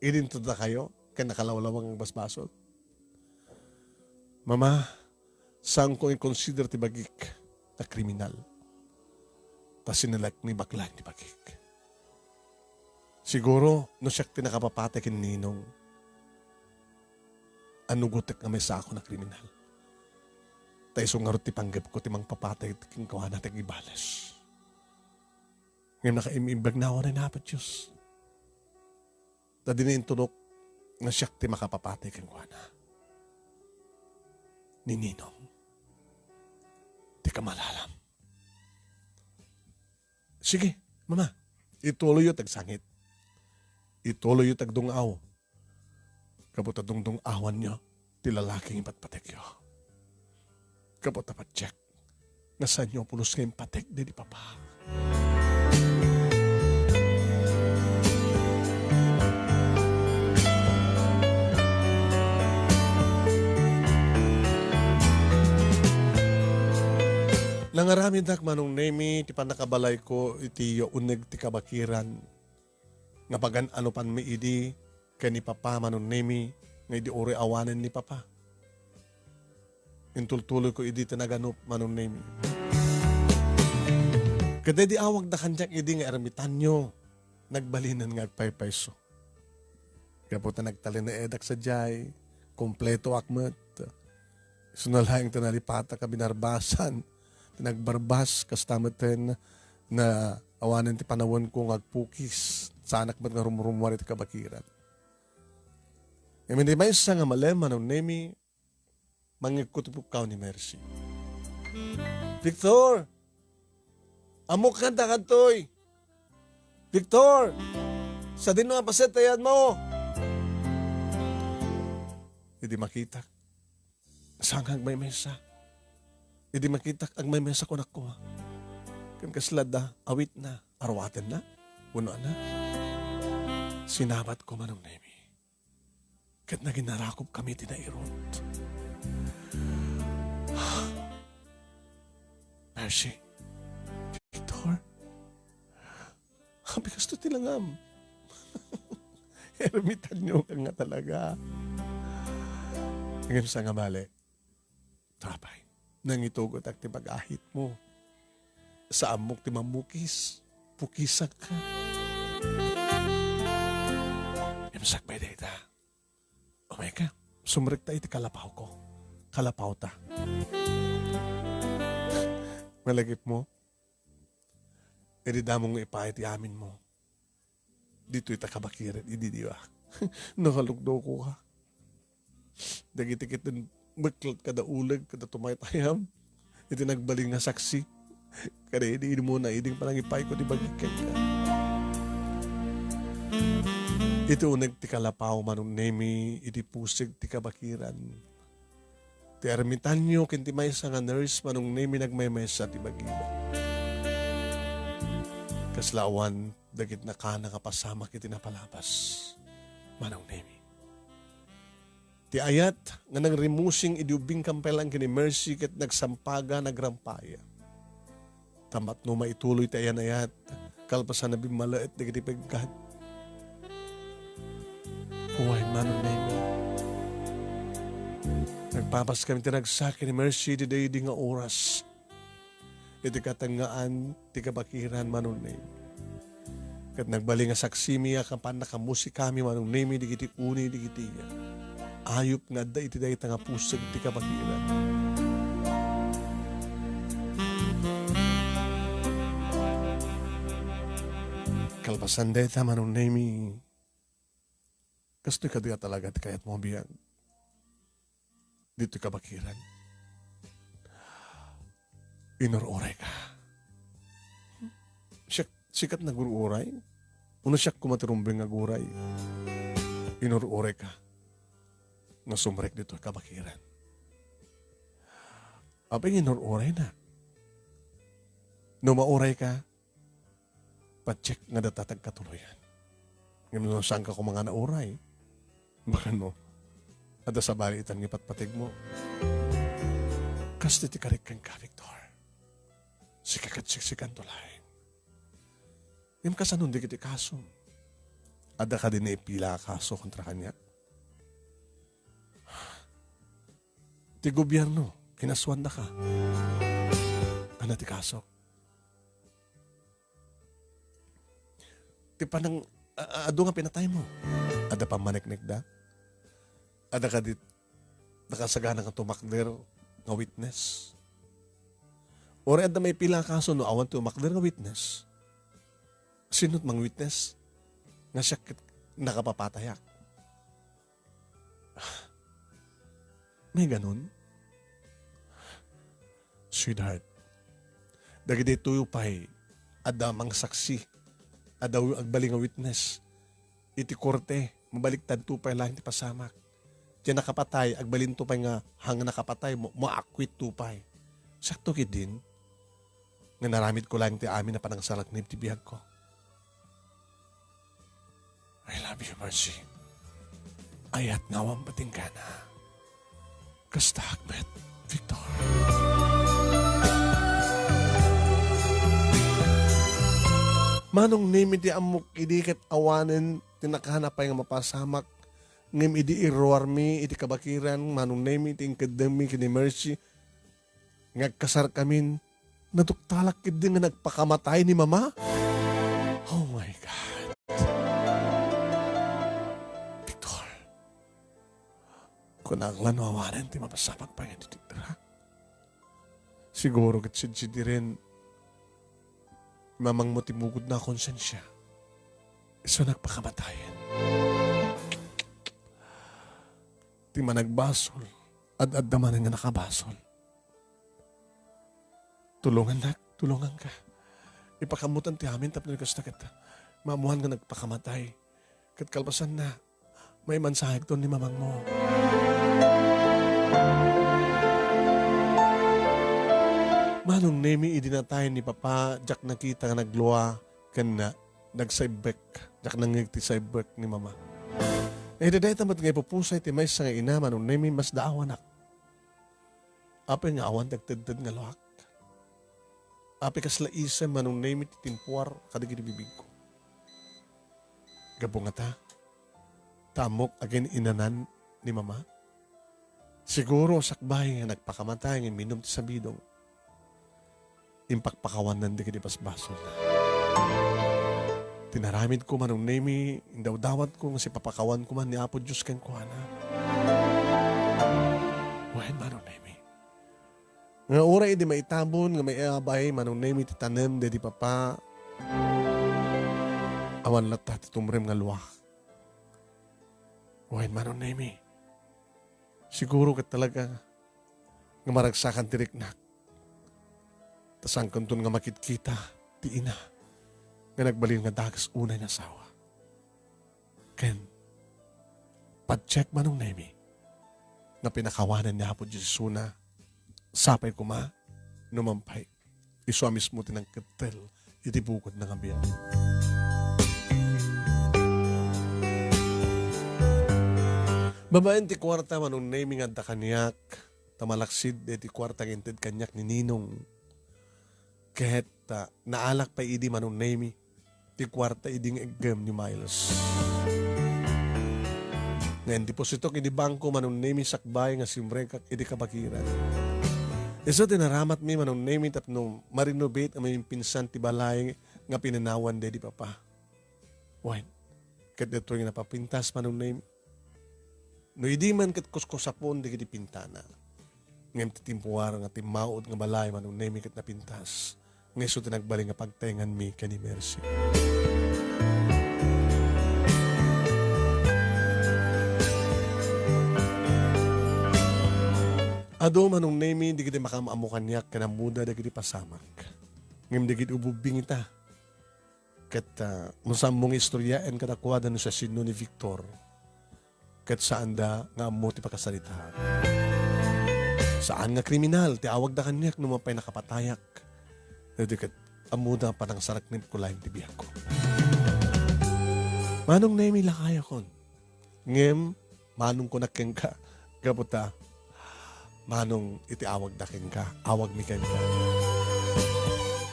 Idinto dakayo ken nakalawlawang basbasol. Mama, saanko nga i-consider ti bagik. a kriminal. Ta sinelekmi bakla iti bagik. Siguro, no siak ti nakapapatay ken Ninong, anugotek nga maysakon a kriminal. Ta isu ngarud ti panggepko ti mangpapatay kenkuana ti agibales. Ngem nakaim-imbag na awan Apo Dios. Ta dina intulok nga siak ti makapapatay kenkuana. Ni Ninong, ti kamalalam. Sige, mama, ituloyyo ti agsangit. Ituloyyo ti agdung-aw. Gapu ta dungdung-awanyo ti lalaki nga ipatpategyo. Gapu ta patiek nga saanyo a pulos nga impateg daydi papa. Nangaramidak, Manong Nemi, ti pannakabalayko iti uneg ti kabakiran nga pagan-anopanmi idi ken ni Papa, Manong Nemi, nga idi uray awanen ni Papa. Intultuloyko idi ti naganup, Manong Nemi. Ket daydi awagda kaniak idi nga ermitanyo, nagbalinen nga agpaypayso. Gapu ta nagtalinaedak sadiay, kumpletoak met. Isuna laeng ti nalipatak a binarbasan, ti nagbarbas, kasta met ten na awanen ti panawenko nga agpukis. Saanak met nga rumrummuar iti kabakiran. Ngem iti maysa nga malem, Manong Nemi, mangngegko ti pukkaw ni Mercy. "Victor! Ammok kanta kadtoy! Victor! Sadino a paset ti ayatmo?" Idi makitak, saan nga agmaymaysa. Idi makitak, agmaymaysa kunak koma. Ken kasla da, awitna, aruatenna, wenno ania. Sinabatko, Manong Nemi. Ket naginarakopkami ti nairut. Mercy. Victor. Apay kastoy ti langam? Ermitanyo ka nga talaga. Ngem saan nga bale? Apay, nangitugotak ti pag-ahitmo. Saammok ti mammukis. Pukisak ka. Ngem sakbay dayta. Umayka, sumrekta iti kalapawko. Kalapawta. Malagipmo? Idi damo nga ipay ti aminmo. Ditoy ta kabakiran idi diwa. Nakalukdoko ka. Dagiti ket meklat kada uleg, kada tumaytayab. Iti nagbalin nga saksi. Kada idi, idi mo na iding panangipayko ti bagik kenka. Iti uneg ti kalapaw, Manong Nemi, iti puseg ti kabakiran. Ti ermitanyo ken ti maysa nga nurse, Manong Nemi, nagmaymaysa ti bagina. Kasla awan dagiti nakana nga pasamak iti napalabas, Manong Nemi. Ti ayat nga nangrimusing idi ubbing kampay laeng ken ni Mercy ket nagsampaga, nagrampaya. Tammat no maituloy ti ayan-ayat, kalpasan a bimmalaet dagiti peggad. Uway, Manong Nemi. Nagpapaskami ti nagsaksi ni Mercy iti daydi nga oras. Iti katengngaan ti kabakiran, Manong Nemi. Ket nagbalin nga saksimi a kapan nakamusikami, Manong Nemi, dagiti uni dagiti ayup nga adda iti dayta nga puseg ti kabakiran. Kalpasan dayta, Manong Nemi, kastoy kadi a talaga ti kayatmo a biag ditoy kabakiran? Inur-uray ka. Siak, siak ti nagur-uray? Wenno siak koma ti rumbeng nga aguray? Inur-uray ka nga sumrek ditoy kabakiran. Apay nga inur-uray na? No mauray ka, patiek nga data ti agkatuloyan. Ngem no saanka koma nga nauray, baka no, adda sabali itan nga ipatpategmo. Kastoy ti karik kenka, Victor. Sika ket siksikanto laeng. Ngem kasano dagiti kaso? Adda kadi naipila a kaso kontra kaniak? Ti gobierno, kinasuandaka. Adda ti kasok. Ti panang, a-, a-, adu nga pinataymo. Adda pammaneknekda. Adda kadi nakasagana nga tumakder nga witness. Uray adda maipila a kaso no awan ti umakder nga witness. Sino ti mang-witness nga siak ket nakapapatayak? May ganun? Sweetheart, dagitoy pay adda mangsaksi, adda agbalin nga witness iti korte, mabaliktadto pay laeng ti pasamak. Diay nakapatay, agbalinto pay nga hang nakapatay, mo-, maakwitto pay. Sakto ketdin nga naramidko laeng ti amin a panangsaraknib ti biagko. I love you, Mercy. Ayat nga awan patinggana. Kasta met, Victor. Manong Nemi, ti ammok idi ket awanen ti nakanapay nga mapasamak, ngem idi iruarmi iti kabakiran, Manong Nemi, ti inkeddemmi ken ni Mercy, nga agkasarkamin, naduktalak ketdi nga nagpakamatay ni Mama. Oh my God. Victor, kunak la no awanen ti mapasamak pay nga ditoy dara. Siguro ket sidsidiren mamangmo ti bukodna a konsensia. Isu nagpakamatayen. Ti managbasol, ad-adda manen nga nakabasol. Tulongannak, tulonganka. Ipakaammotan ti amin tapno kasta ket maammoan nga nagpakamatay. Ket kalpasanna, maimensahekton ni mamangmo. Manong Nemi, idi natayen ni Papa, diak nakita nga naglua ken na-, nagsaibbek. Diak nangngeg ti saibbek ni Mama. Iti dayta met nga ipupusay ti maysa nga ina, Manong Nemi, masdaawanak. Apay nga awan ti agtedted nga luak? Apay kasla isem, Manong Nemi, ti timpuar kadagiti bibigko? Gapu ngata, ta ammok agin-inanan ni Mama. Siguro sakbay nga nagpakamatay nga minum ti sabidong. Impakpakawannan dagiti basbasolna. Tinaramidko, Manong Nemi, indawdawatko nga sipapakawan koma ni Apo Dios kenkuana. Wen, Manong Nemi. Nga uray idi maitabon nga maiabay, Manong Nemi, ti tanem daydi Papa, awan latta ti tumrem nga luak. Wen, Manong Nemi. Siguro ket talaga nga maragsakan ti riknak. Ta saankanton nga makitkita ti ina nga nagbalin nga dakes unay nga asawa. Ken, patiek, Manong Nemi, nga pinakawanan ni Apo Dios isuna, sapay koma no mampay isu a mismo ti nangkettel iti bukodna nga biag. Babaen ti kuarta, Manong Nemi, nga adda kaniak, ta malaksid daydi kuarta nga inted kaniak ni Ninong. Ket, ah, naalak pay idi, Manong Nemi, ti kuarta idi nga iggem ni Miles. Nga indepositok idi bangko, Manong Nemi, sakbay nga simrekak idi kabakiran. Isu ti naramatmi, Manong Nemi, tapno ma-renovate a maminpinsan ti balay nga pinanawan daydi Papa. Wen, ket daytoy nga napapintas, Manong Nemi. No idi man ket kuskusapon dagiti pintana. Ngem ti timpuar nga timmaud nga balay, Manong Nemi, ket napintas. Nga isu ti nagbalin nga pagtaenganmi ken ni Mercy. Adu, Manong Nemi, dagiti makaam-ammo kaniak ken ammoda dagiti pasamak. Ngem dagiti ubbubbing ita. Ket, ah, masammo nga istoryaen kadakuada no siasino ni Victor. Ket saanda nga ammo ti pakasaritaan. Saan nga kriminal ti awagda kaniak no mapay nakapatayak. Daytoy ket ammoda a panangsaraknibko laeng ti biagko. Manong Nemi, lakayakon. Ngem, manong kunak kenka, gapu ta, manong iti awagda kenka, awagmi kenka.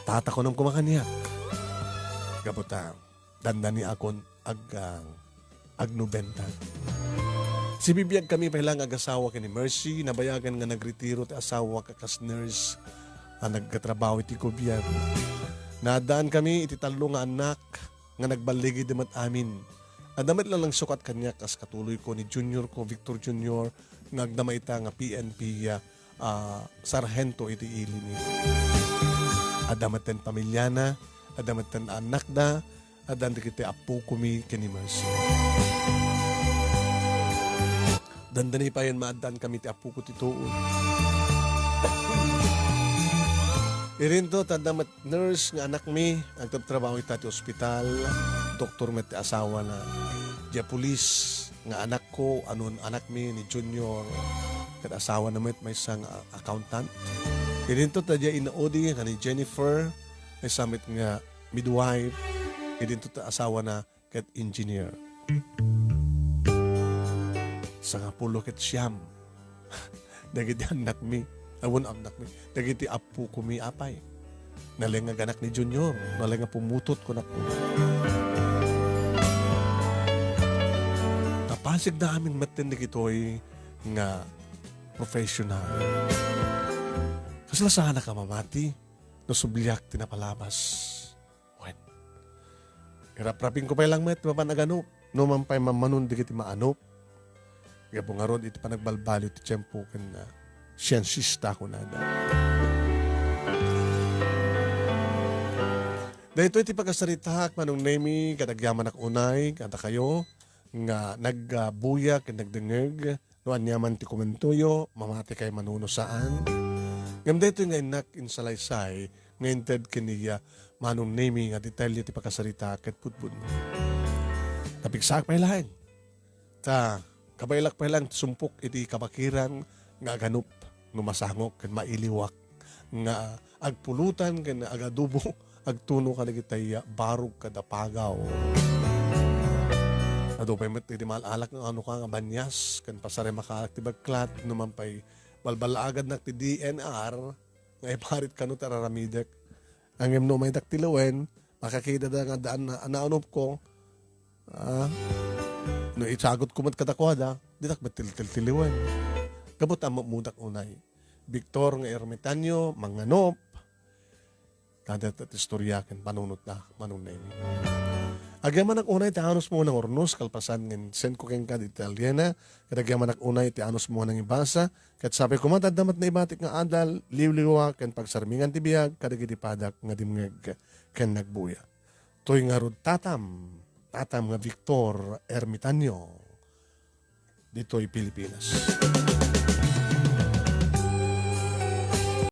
Tata, kunam koma kaniak, gapu ta, dandaniakon ag-, ah, agnobenta. Sibibiagkami pay laeng agasawa ken ni Mercy, nabayagan nga nagretiro ti asawak a kas nurse. a nagtrabaho iti gobierno. Naaddankami iti tallo nga annak nga nagballigida met amin. Adda met laeng sukat kaniak kas katuloyko ni juniorko, Victor Junior, nga agdama ita nga P N P, ah, ah, sarhento iti ili ni. Adda metten pamiliana, adda metten annakda, addan dagiti appokomi ken ni Mercy. Dandani payen maaddankami ti appoko ti tuod. Idinto, adda met nurse nga anakmi, agtrabtrabaho ita ti ospital, doktor met ti asawana. Dia pulis nga anakko, anon anakmi ni Junior, ket asawana met maysa nga accountant. Idinto, adda dia inaudi nga ni Jennifer, maysa met nga midwife. Idinto, asawana ket engineer. Sangapulo ket siam dagiti annakmi, awan annakmi, dagiti appokomi apay. Nalaing nga anak ni Junior, nalaing nga pumutot, kunakto. Napasigda amin metten dagitoy nga professional. Kasla saanak a mamati no subliak ti napalabas. Wen, iraprapingko pay lang met mapan aganup, no man pay mammanon dagiti maanup. Gapu ngarud iti panagbalbaliw ti tiempo ken, ah, siensista kunada. Daytoy ti pakasaritaak, Manong Nemi, ket agyamanak unay kadakayo nga nagbuya ken nagdengngeg. No aniaman ti komentoyo, mamati kay mano no saan. Ngem daytoy nga innak insalaysay nga inted ken ni Manong Nemi nga detalye ti pakasarita ket pudpudno. Napigsaak pay laeng. Ta, kabaelak pay laeng ti sumpok iti kabakiran nga aganup no masangok ken mailiwak nga agpulutan ken agadubo, agtuno kadagiti barog kada pagaw. Adu pay met iti maal-alak nga ano ka nga banias ken pasarem a kaalak ti beklat, no man pay balbalaagadnak ti D N R nga iparit kano ti ar-aramidek. Ngem no umaydak ti lawen, makakitad nga daan na, naanupko. Ah, no isagutko met kadakuada, ditak met tiltil ti lawen. Gapu ta ammodak unay. Victor nga ermitanyo, manganup. Kada ti istorya ken panunotna, Manong Nemi. Agyamanak unay ti anusmo nga nangurnos, kalpasan nga insendko kenka dagiti detalye, ket agyamanak unay ti anusmo nga nangibasa, ket sapay koma ta adda met naibatik nga adal, liwliwa, ken pagsarmingan ti biag kadagiti padak nga dimngeg ken nagbuya. Toy ngarud tatam, tatam nga Victor Ermitanio. Ditoy Pilipinas.